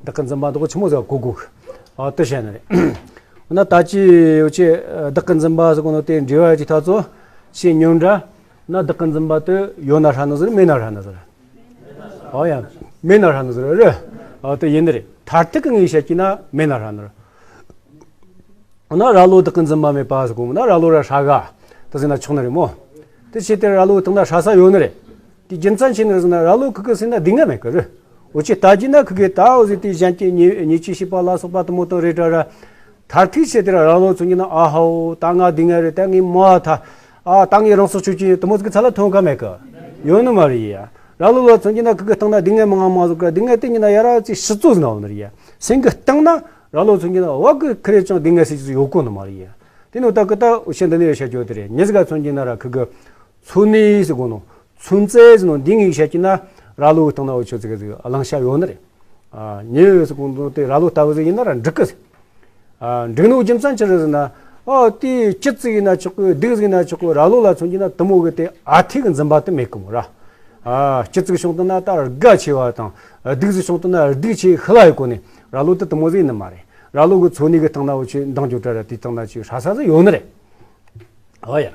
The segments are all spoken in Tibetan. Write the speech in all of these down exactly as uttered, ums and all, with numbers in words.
བདག་གི་འཛིན་པ་འདོགས་ཆི་མོ་ཟིག་གོ་དགོས་གི། ཨ་དེ་བཤད་ནི་རེད། འོ་ན་ད་ཅི་ཡོད་ཅེ་བདག་གི་འཛིན་པ་ཟེར་གོ་ནོ་དེ་འབྲེལ་བ་ཅི་ཐག་ཚོ་ཤེས་ཉོན་འདྲ། ན་བདག་གི་འཛིན་པ་དེ་ཡོད་ན་ཧྲ་ནི་ཟིག་རེད། མེད་ན་ཧྲ་ནི་ཟིག་རེད། ཨོ་ཡ། མེད་ན་ཧྲ་ནི་ཟིག་རེད། ཨ་དེ་ཡིན་ནི་རེད། མཐར་ཐུག་གི་ངོས་བཤད་ཀྱི་ན་མེད་ན་ཧྲ་ནི་རེད། འོ་ན་ར་ལོ་བདག་གི་འཛིན་པ་མེད་པ་ཟེར་གོ་ན་ར་ལོ་ར་ཧྲ་ག་དེ་ཟེར་ན་ཆོག་ནི་རེད་མོ། དེ་བྱས་ཏེ་ར་ལོ་བཏང་ན་ཧྲ་ས་ཡོད་ནི་རེད། དེ་རྒྱུ་མཚན་ཅི་ནི་རེད་ཟེར་ན་ར་ལོ་ཁུ་གི་ཟེར་ན་སྡུག་བསྔལ་མེད་གི་རེད། འོ་ཅི་ལྟ་རྒྱུ་ན་ཁུ་གི་ད་འོ་ཟེར་དེ་གཞན་གྱི་ཉེས་ཉེས་ཆད་བྱེད་པ་ལ་སོགས་པ་དེ་མོ་དང་རེད་དྲ་ར། མཐར་ཐུག་བྱས་ཏེ་ར་ལོ་མཚོན་གྱི་ན་ཨ་ཧོ་ད་ང་སྡུག་བསྔལ་རེད། ད་ངའི་མོ་ཐ་ཨ་ད་ངའི་རང་སྲོག་གཅོད་ཀྱི་དེ་མོ་ཟིག་གི་ཚད་ལ་ཐོན་ག་མེད་གི། ཡོད་ནི་མ་རེད་ཡ། ར་ལོ་ལ་མཚོན་གྱི་ན་ཁུ་གི་བཏང་ན་སྡུག་བསྔལ་མང་ང་མང་ཟིག་གི་སྡུག་བསྔལ་དེ་ཉིད་ན་ཡ་ར་ཅིག་ཤི་ཙོ་ཟིག་ན་འོ་ནི་རེད་ཡ། སེང་གི་བཏང་ན། ར་ལོ་མཚོན་གྱི་ན་བ་གི་ཁི་རེ་ཅང་སྡུག་བསྔལ་སེ་ཅི་ཡོད་གོ་ནི་མ་རེད་ཡ། དེ་ནོ་ད་གི་ད་འུ་ཆེན་འདི་ནས་བཤད་རྒྱུ་དེ་རེད། ཉེ་ཟིག་ག་མཚོན་གྱི་ན་ར་ཁི་གི་འཚོ་གནས་ཟེར་གོ་ནོ། འཚོ་རྩིས་ཟེར་ནོ་འདི་ངས་བཤད་ཀྱི་ན་ར་ལོ་བཏང་ན་འུ་ཆོ་ཟིག་གི་ཟིག་བླང་བྱ་ཡོད་ནི་རེད། ཨ་ཉེ་ཟེར་གོ་ནོ་དེ་ར་ལོ་ལྟ་བུ་ཟིག་ཡིན་ན་ར་འགྲིག་གི་ཟིག་ཨ་འགྲིག་ནོ་རྒྱུ་མཚན་ཅི་རེད་ཟེར་ན། ཨ་དེ་སྐྱིད་ཟིག་ཡིན་ན་ཆོག་གི། སྡུག་ཟིག་ཡིན་ན་ཆོག་གི། ར་ལོ་ལ་མཚོན་གྱི་ན་དེ་མོ་གི་དེ་ཨ་ཐུག་གི་འཛིན་པ་དེ་མེད་གི་མོ་ར། ཨ་སྐྱིད་ཟིག་བྱུང་བཏང་ན་ད་དགའ་ཆེ་བ་དང་། སྡུག་ཟིག་བྱུང་བཏང་ན་སྡུག་ཆེ་ཤི་ལ་ཡི་གོ་ནས་ར་ལོ་དེ་དེ་མོ་ཟིག་ཡིན་ནི་མ་རེད། ར་ལོ་གི་འཚོ་གནས་གི་སྟེང་ན་འུ་ཆོས་འདང་རྒྱོབ་དྲ་ར་དེའི་སྟེང་ན་ཅིག་ཧྲ་ས་ཟིག་ཡོད་ནི་རེད། ཨོ་ཡ།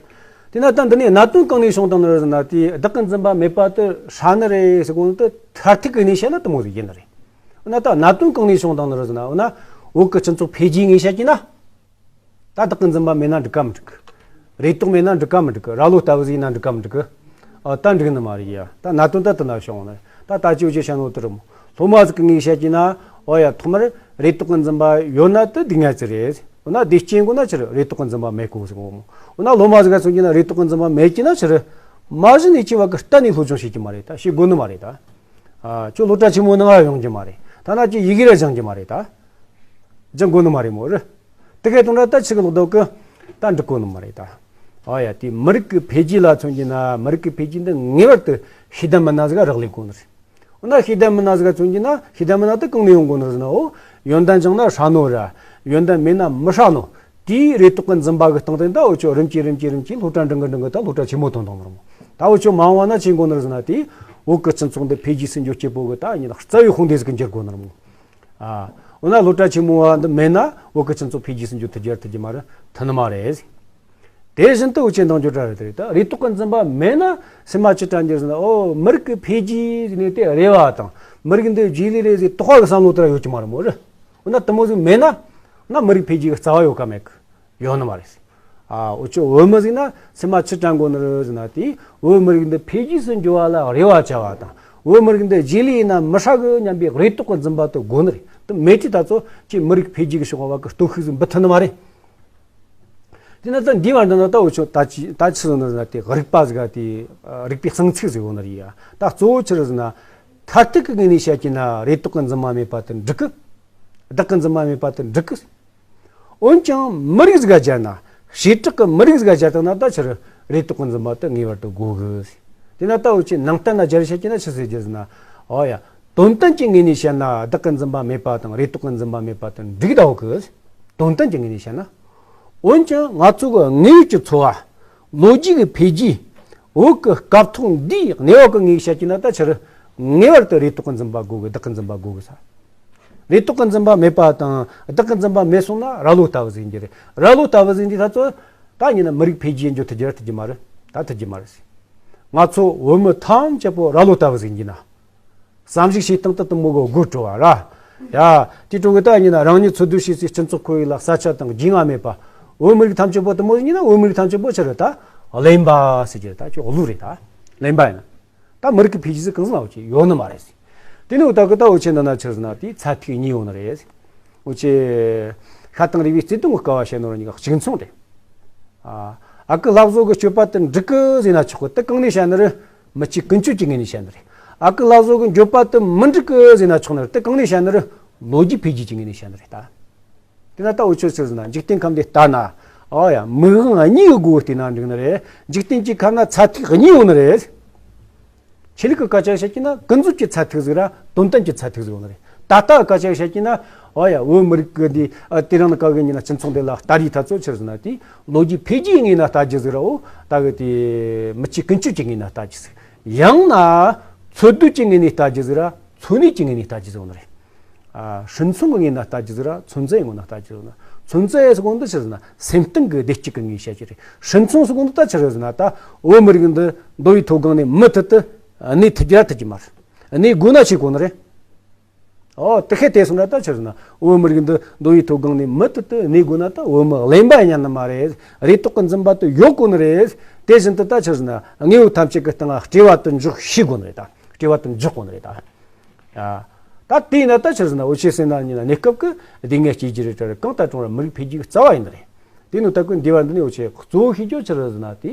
དེ་ན་ད་འདི་ནས་གནད་དོན་གང་ནས་བྱུང་བཏང་ནི་རེད་ཟེར་ན། དེ་བདག་གི་འཛིན་པ་མེད་པ་དེ་ཧྲ་ནི་རེད་ཟེར་གོ་ནོ་དེ་མཐར་ཐུག་གི་ངོས་ནས་བཤད་ན་དེ་མོ་ཟིག་ཡིན་ནི་རེད། འོ་ན་ད་གནད་དོན་གང་ནས་བྱུང་བཏང་ནི་རེད་ཟེར་ན། འོ་ན་བོད་གི་སྤྱི་ཚོགས་འཕེལ་རྒྱས་ངོས་བཤད་ཀྱི་ན། ད་བདག་གི་འཛིན་པ་མེད་ན་འགྲིག་ག་མི་འགྲིག་གི། རེ་དོགས་མེད་ན་འགྲིག་ག་མི་འགྲིག་གི། ར་ལོ་ལྟ་བུ་ཟིག་ཡིན་ན་འགྲིག་ག་མི་འགྲིག་གི། ཨ་ད་འགྲིག་ནི་མ་རེད་ཡ། ད་གནད་དོན་ད་དེ་ན་བྱུང་ནི། ད་ད་ཅི་འུ་ཆོས་བཤད་ནོ་དེ་རེད་མོ། སློབ་མ་ཟིག་གི་ངོས་བཤད་ཀྱི་ན། ཨོ་ཡ། ཐོག་མར་རེ་དོགས་གི་འཛིན་པ་ཡོད་ན་དེ་སྡུག་བསྔལ་ཟིག་རེད། འོ་ན་དེ་རྐྱེན་གོ་ན་ཕྱིར་རེ་དོགས་གི་འཛིན་པ་མེད་གོ་ཟེར་གོ་མོ། འོ་ན་སློབ་མ་ཟིག་ག་མཚོན་གྱི་ན་རེ་དོགས་གི་འཛིན་པ་མེད་ཀྱི་ན་ཕྱིར་མ་གཞི་ནས་ཁྱེད་བ་གི་གཏན་ནས་སློབ་སྦྱོང་བྱེད་ཀྱི་མ་རེད། ད་བྱེད་དགོས་ནི་མ་རེད་ད། ཨ་ཁྱོད་སློབ་གྲྭ་ཆེན་མོ་ནང་ཡོང་རྒྱུ་མ་རེད། ཐ་ན་ཁྱོད་ཡི་གེ་ར་སྦྱང་རྒྱུ་མ་རེད་ད། སྦྱང་དགོས་ནི་མ་རེད་མོ་རེད། དེ་གས་དང་འདྲ་ད་ཆི་གི་ལོག་འདུག་གི། ད་འགྲིག་གོ་ནི་མ་རེད་ད། ཨ་ཡ། དེ་མི་རིགས་ཀྱི་འཕེལ་རྒྱས་ལ་མཚོན་གྱི་ན་མི་རིགས་ཀྱི་འཕེལ་རྒྱས་འདི་ངེས་པར་དུ་ཤེས་ལྡན་མི་སྣ་ཟིག་ག་རག་ལས་དགོས་ནི་རེད། འོ་ན་ཤེས་ལྡན་མི་སྣ་ཟིག་ག་མཚོན་གྱི་ན་ཤེས་ལྡན་མི་སྣ་དེ་གང་ནས་ཡོང་དགོས་ནི་རེད་ཟེར་ན། འོ་ཡོན་ཏན་སྦྱངས་ན་ཧྲ་ནོ་ར། ཡོན་ཏན་མེད་ན་མི་ཧྲ་ནོ། དེའི་རེ་དོགས་ཀྱི་འཛིན་པ་གི་སྟེང་དེ་ད་འུ་ཆོ་རིམ་གྱིས་རིམ་གྱིས་རིམ་གྱིས་སློབ་གྲྭ་འགྲིམ་གི་འགྲིམ་གི་ད་སློབ་གྲྭ་ཆེན་མོ་ཐོན་བཏང་ནི་རེད་མོ། ད་འུ་ཆོ་མ་འོངས་པ་ན་ཆི་ཡིན་དགོས་ནི་རེད་ཟེར་ན། དེ་བོད་ཀྱི་སྤྱི་ཚོགས་འདི་འཕེལ་རྒྱས་སུ་འགྱུར་རྒྱུ་བོ་གི་ད་ཡིན་ན་རྩ་བའི་དཔུང་སྡེ་ཟིག་གི་འགྱུར་དགོས་ནི་རེད་མོ། ཨ། འོ་ན་སློབ་གྲྭ་ཆེན་མོ་བ་འདི་མེད་ན་བོད་ཀྱི་སྤྱི་ཚོགས་འཕེལ་རྒྱས་སུ་འགྱུར་ཐུབ་རྒྱུ་ཐུབ་རྒྱུ་མ་རེད། ཐུབ་ནི་མ་རེད། དེ་བཞིན་དུ་འུ་ཆོས་འདང་རྒྱོབ་དྲ་རེད། དེ་རེད་ད། རེ་དོགས་ཀྱི་འཛིན་པ་མེད་ན་སེམས་མ་ཅི་དྲན་རྒྱུ་ཟེར་ན། ཨོ་མི་རིགས་ཀྱི་འཕེལ་རྒྱས་ནས་དེ་རེ་བ་དང་། མི་རིགས་འདི་རྗེས་ལུས་རེད་ཟེར་དོགས་པ་གི་བསམ་བློ་དེ་ར་ཡོད་ཀྱི་མ་རེད་མོ་རེད། འོ་ན་དེ་མོ་ཟིག་མེད་ན་ན་མི་རིགས་འཕེལ་རྒྱས་ཀྱི་རྩ་བ་ཡོད་ག་མེད་གི། ཡོད་ནི་མ་རེད། ཨ་འུ་ཆོ་བོད་མི་ཟིག་ན་སེམས་མ་ཅི་དྲན་དགོས་ནི་རེད་ཟེར་ན། དེ་བོད་མི་རིགས་འདི་འཕེལ་རྒྱས་སུ་འགྱུར་བ་ལ་རེ་བ་བཅའ་བ་དང་། བོད་མི་རིགས་འདི་རྗེས་ལུས་ཡིན་ན་མི་ཧྲ་གི་སྙམ་པའི་རེ་དོགས་ཀྱི་འཛིན་པ་དེ་དགོས་ནི་རེད། དེ་མེད་དུས་ད་ཚོ་ཁྱེད་མི་རིགས་འཕེལ་རྒྱས་ཀྱི་ཕྱོགས་བ་གི་སྟོབས་ཤུགས་ཟིག་འབུད་ཐུབ་ནི་མ་རེད། དེ་ན་ད་འདི་བར་འདི་ན་ད་འུ་ཆོ་ད་ཅི་ད་ཆི་ཟེར་ནི་ཟེར་ན། དེ་རིག་པ་ཟིག་ག་དེ་རིག་པའི་གསང་ཚིག་ཟིག་ཡོད་ནི་རེད་ཡ། ད་གཙོ་བོ་ཆི་རེད་ཟེར་ན། མཐར་ཐུག་གི་ངོས་ནས་བཤད་ཀྱི་ན་རེ་དོགས་ཀྱི་འཛིན་པ་མེད་པ་དེ་འགྲིག་གི། བདག་གི་འཛིན་པ་མེད་པ་དེ་འགྲིག་གི། འོན་ཀྱང་མི་རིགས་ཟིག་ག་སྦྱར་ན། བྱེ་བྲག་གི་མི་རིགས་ཟིག་ག་སྦྱར་བཏང་ན་ད་ཕྱིར་རེ་དོགས་ཀྱི་འཛིན་པ་དེ་ངེས་པར་དུ་དགོས་གི། དེ་ན་ད་འུ་ཆོས་ནང་བསྟན་ན་སྦྱར་བཤད་ཀྱི་ན་ཆི་ཟེར་རྒྱུ་ཟེར་ན། ཨོ་ཡ། དོན་དམ་གྱི་ངོས་ནས་བཤད་ན་བདག་གི་འཛིན་པ་མེད་པ་དང་རེ་དོགས་ཀྱི་འཛིན་པ་མེད་པ་དེ་འགྲིག་ད་འོ་གི། དོན་དམ་གྱི་ངོས་ནས་བཤད་ན། འོན་ཀྱང་ང་ཚོ་གི་དངོས་ཡོད་ཀྱི་འཚོ་བ། ལོ་རྒྱུས་ཀྱི་འཕེལ་རྒྱས། བོད་ཀྱི་སྐབས་ཐོག་འདིའི་གནས་བབ་ཀྱི་ངོས་བཤད་ཀྱི་ན་ད་ཕྱིར་ངེས་པར་དུ་རེ་དོགས་ཀྱི་འཛིན་པ་དགོས་གི། བདག་གི་འཛིན་པ་དགོས་གི་ས། རེ་དོགས་ཀྱི་འཛིན་པ་མེད་པ་དང་བདག་གི་འཛིན་པ་མེད་སོང་ན་ར་ལོ་ལྟ་བུ་ཟིག་ཡིན་རྒྱུ་རེད། ར་ལོ་ལྟ་བུ་ཟིག་ཡིན་དུས་ད་ཚོ་ད་ཡིན་ན་མི་རིགས་འཕེལ་རྒྱས་འགྱོ་ཐུབ་རྒྱུ་ར་ཐུབ་རྒྱུ་མ་རེད། ད་ཐུབ་རྒྱུ་མ་རེད་ཟེར། ང་ཚོ་བོད་མི་ཐམས་ཅད་པོ་ར་ལོ་ལྟ་བུ་ཟིག་ཡིན་རྒྱུ་ན། བསམ་གཞིག་བྱེད་སྟངས་དེ་དེ་མོ་གི་དགོད་བྲོ་བ་ར། ཡ། དེ་དྲུག་གི་ད་ཡིན་ན་རང་ཉིད་འཚོ་སྡོད་བྱེད་སའི་སྤྱི་ཚོགས་ཁོར་ཡུག་ལ་ས་ཆ་དང་རྒྱུས་མངའ་མེད་པ། བོད་མི་རིགས་ཐམས་ཅད་པོ་དེ་མོ་ཡིན་ན་བོད་མི་རིགས་ཐམས་ཅད་པོ་ཕྱིར་ད་གླེན་པ་ཟེར་རྒྱུ་རེད། ད་ཁྱོད་གླུ་རེད་ད། གླེན་པ་ཡིན་ན། ད་མི་རིགས་ཀྱི་འཕེལ་རྒྱས་ཟིག་གང་ཟིག་ལ་འོ་ཅེ་ཡོད་ནི་མ་རེད་ཟེར། དེ་ནས་འོ་ད་གི་ད་འུ་ཆོས་འདི་ན་ཆི་ཟེར་ན་དེའི་ཚད་ཐིག་གཉིས་ཡོད་ནི་རེད་ཟེར། འུ་ཆོས་ཤ་དང་རུས་པའི་བརྩེ་དུང་གི་སྐལ་བ་བཤད་ནོ་ར་གཉིས་ཀ་གཅིག་མཚུངས་རེད། ཨ། ཨ་ཁུ་ལྷ་བཟོ་གི་སྤྱོད་པ་དེ་འགྲིག་གི་ཟེར་ན་ཆོག་གི། དེ་གང་ནས་བཤད་ནི་རེད། མི་གཅིག་ཀུན་སྤྱོད་ཀྱི་ངོས་ནས་བཤད་ནི་རེད། ཨ་ཁུ་ལྷ་བཟོ་གི་འགྱོད་པ་དེ་མི་འགྲིག་གི་ཟེར་ན་ཆོག་ནི་རེད། དེ་གང་ནས་བཤད་ནི་རེད། ལོ་རྒྱུས་འཕེལ་རྒྱས་ཀྱི་ངོས་ནས་བཤད་ནི་རེད་ད། དེ་ན་ད་འུ་ཆོས་ཆི་ཟེར་ན་འཇིག་རྟེན་ཁམས་འདི་ལྟ་ན། ཨོ་ཡ། མིག་དབང་གཉིས་ཀྱི་སྒོ་བལྟས་ན་འགྲིག་ནི་རེད། འཇིག་རྟེན་གྱི་ཁམས་ན་ཚད་ཐིག་གཉིས་ཡོད་ནི་རེད། ཆོས་ལུགས་ཀྱི་སྐད་ཆ་བཤད་ཀྱི་ན་ཀུན་རྫོབ་ཀྱི་ཚད་ཐིག་ཟིག་ར་དོན་དམ་གྱི་ཚད་ཐིག་ཟིག་ཡོད་ནི་རེད། ད་ལྟ་སྐད་ཆ་བཤད་ཀྱི་ན། ཨོ་ཡ། བོད་མི་རིགས་ཀྱི་འདི་ཨ་དེ་རིང་ནི་ག་གི་ཉིན་ན་སྤྱི་ཚོགས་འདི་ལ་ལྟ་རིས་ཐ་ཚོ་ཆི་ཟེར་ན་དེ་ལོ་རྒྱུས་འཕེལ་རྒྱས་ངོས་ན་ལྟ་རྒྱུ་ཟིག་ར། འོ་ད་གི་དེ་མི་གཅིག་ཀུན་སྤྱོད་ཀྱི་ངོས་ན་ལྟ་རྒྱུ་ཟིག་ཡང་ན་འཚོ་སྡོད་ཀྱི་ངོས་ནས་ལྟ་རྒྱུ་ཟིག་ར་འཚོ་གནས་ཀྱི་ངོས་ནས་ལྟ་རྒྱུ་ཟིག་ཡོད་ནི་རེད། ཨ། ཧྲིན་ཚུང་གི་ངོས་ནས་ལྟ་རྒྱུ་ཟིག་ར་མཚོན་རྩེ་ངོས་ནས་ལྟ་རྒྱུ་ཟིག་ན། མཚོན་རྩེ་ཟེར་གོ་ནོ་འདི་ཆི་ཟེར་ན་སེམས་གཏིང་གི་བདེ་སྐྱིད་ཀྱི་ངོས་བཤད་རྒྱུ་རེད། ཧྲིན་ཚུང་ཟེར་གོ་ནོ་འདི་ད་ཆི་རེད་ཟེར་ན་ད་བོད་མི་རིགས་འདི་མདོ་དབུས་མཐོ་སྒང་ནས་མུ་མཐུད་དུ་གནས་ཐུབ་རྒྱུ་ར་ཐུབ་རྒྱུ་མ་རེད། གནས་དགོས་ན་ཆི་དགོས་ནི་རེད། ཨོ། དེ་ཁས་དེ་སོང་ན་ད་ཆི་ཟེར་ན་བོད་མི་རིགས་འདི་མདོ་དབུས་མཐོ་སྒང་ནས་མུ་མཐུད་དུ་གནས་དགོས་ན་ད་བོད་མི་གླེན་པ་ཉན་ནི་མ་རེད། རེ་དོགས་ཀྱི་འཛིན་པ་དེ་ཡོད་དགོས་ནི་རེད། དེ་བཞིན་དུ་ད་ཆི་ཟེར་ན་དངོས་པོ་ཐམས་ཅད་ཀྱི་སྟེང་ལ་སྤྲོས་པ་དེ་འཇོག་ཤེས་དགོས་ནི་རེད། ད་སྤྲོས་པ་དེ་འཇོག་དགོས་ནི་རེད་ད། ཨ། ད་དེས་ན་ད་ཆི་ཟེར་ན་འུ་ཆོ་སེམས་ནང་ཉིད་ན་གནས་སྐབས་ཀྱི་སྡུག་བསྔལ་སྐྱེ་རྒྱུ་རེད་དྲ་རེད། གང་ལྟར་ཀྲུང་ར་མི་རིགས་འཕེལ་རྒྱས་ཀྱི་རྩ་བ་ཡིན་ནི་རེད། དེ་ནི་ད་ཀུན་འདི་བ་འདི་ནས་འུ་ཆོས་གཙོ་བོ་ཤེས་རྒྱུ་ཆི་རེད་ཟེར་ན་དེ།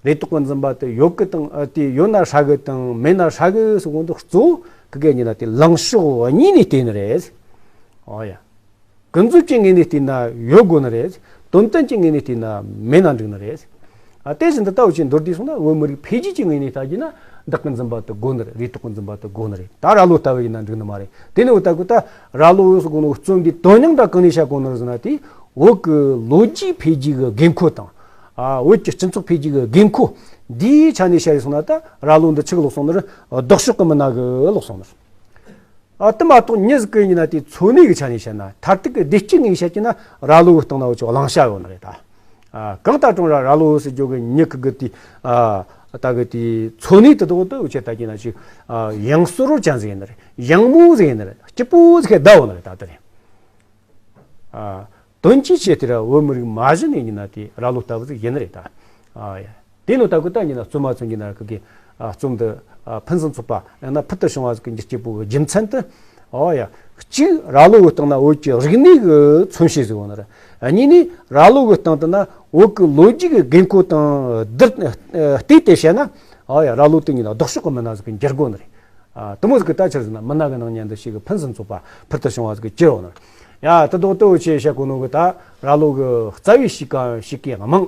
རེ་དོགས་ཀྱི་འཛིན་པ་དེ་ཡོད་ཀྱི་དང་། ཨ། དེ་ཡོད་ན་ཧྲ་གི་དང་མེད་ན་ཧྲ་གི་ཟེར་གོ་ནོ་འདི་གཙོ་བོ་ཁི་གེ་ཉིད་ན་དེ་ལངས་ཕྱོགས་གཉིས་ནས་བལྟས་ནི་རེད། ཨོ་ཡ། ཀུན་རྫོབ་ཀྱི་ངོས་ནས་བལྟས་ན་ཡོད་དགོས་ནི་རེད། དོན་དམ་གྱི་ངོས་ནས་བལྟས་ན་མེད་ན་འགྲིག་ནི་རེད། ཨ། དེ་བཞིན་དུ་ད་འུ་ཆོས་མདོར་བསྡུས་སོང་ན་བོད་མི་རིགས་འཕེལ་རྒྱས་ཀྱི་ངོས་ནས་ལྟ་རྒྱུ་ན་བདག་གི་འཛིན་པ་དེ་དགོས་ནི་རེད། རེ་དོགས་ཀྱི་འཛིན་པ་དེ་དགོས་ནི་རེད། ད་ར་ལོ་ལྟ་བུ་ཡིན་ན་འགྲིག་ནི་མ་རེད། དེ་ནི་འུ་ད་གུ་ད་ར་ལོ་ཟེར་གོ་ནོ་རྩོམ་འདིའི་དོན་སྙིང་ད་གང་ནས་བཤད་གོ་ནི་རེད་ཟེར་ན་དེ། བོད་ཀྱི་ལོ་རྒྱུས་འཕེལ་རྒྱས་ཀྱི་དགོས་མཁོ་དང་། ཨ། བོད་ཀྱི་སྤྱི་ཚོགས་འཕེལ་རྒྱས་ཀྱི་དགོས་མཁོ་འདིའི་ཆ་ནས་བཤད་ཡོད་སོང་ན་ད་ར་ལོ་འདི་ཆི་གི་ལོག་སོང་ནི་རེད། ལྡོག་ཕྱོགས་ཀྱི་མི་སྣ་གི་ལོག་སོང་ནི་རེད། ཨ། དེ་མ་གཏོགས་མྱི་ཟིག་གི་ཡིན་ན་དེ་འཚོ་གནས་ཀྱི་ཆ་ནས་བཤད་ན། མཐར་ཐུག་གི་བདེ་སྐྱིད་ངོས་བཤད་ཀྱི་ན་ར་ལོ་གི་སྟེང་ན་འུ་ཆོ་བླང་བྱ་ཡོད་ནི་རེད་ད། ཨ། གང་ལྟར་ཀྲུང་ར་ར་ལོ་ཟེར་རྒྱུ་གི་མྱི་གི་གི་དེ། ཨ། ད་གི་དེ་འཚོ་གནས་དེ་དག་དེ་འུ་ཆོས་ད་གི་ན་ཅིག་ཨ། ཡང་སོ་རོ་ཅན་ཟིག་ཡིན་ནི་རེད། ཡང་མོ་ཟིག་ཡིན་ནི་རེད། སྐྱིད་པོ་ཟིག་གི་བསྡད་ཡོད་ནི་རེད་ད། དེ་རེད། ཨ། དོན་གྱི་ཆེད་དེ་ར་བོད་མི་རིགས་མ་གཞི་ནས་ཡིན་ན་དེ་ར་ལོ་ལྟ་བུ་ཟིག་ཡིན་ནི་རེད་ད། ཨ་ཡ། དེ་ནོ་ད་གུ་ད་ཡིན་ན་རྩོམ་མ་ཚོ་ཡིན་ན་ཁི་གེ། ཨ། རྩོམ་འདི། ཨ། ཕུན་སུམ་ཚོགས་པ་ཡང་ན་ཕུལ་དུ་བྱུང་བ་ཟིག་གི་འགྱུར་སྐྱེས་པོ་གི་རྒྱུ་མཚན་དེ། ཨོ་ཡ། གཅིག་ར་ལོ་གི་སྟེང་ན་བོད་ཀྱི་རིག་གནས་གི་མཚོན་བྱེད་ཟིག་ཡོད་ནི་རེད། གཉིས་ནི་ར་ལོ་གི་སྟེང་དུ་ན་བོད་ཀྱི་ལོ་རྒྱུས་ཀྱི་དགོས་མཁོ་དང་བསྡུར། ཨ། བལྟས་ཏེ་བཤད་ན། ཨོ་ཡ། ར་ལོ་དེ་ཡིན་ན་ལྡོག་ཕྱོགས་ཀྱི་མི་སྣ་ཟིག་གི་འགྱུར་དགོས་ནི་རེད། ཨ། དེ་མོ་ཟིག་གི་ད་ཆི་རེད་ཟེར་ན་མི་སྣ་གི་ནང་ཉན་དུ་ཞིག་གི་ཕུན་སུམ་ཚོགས་པ་ཕུལ་དུ་བྱུང་བ་ཟིག་གི་གྱུར་ཡོད་ནི་རེད། ཡ། དེ་དོག་དེ་འུ་ཆོས་བཤད་གོ་ནོ་གི་ད་ར་ལོ་གི་རྩ་བའི་གཤིས་ཀ་ཞིག་གི་མང་།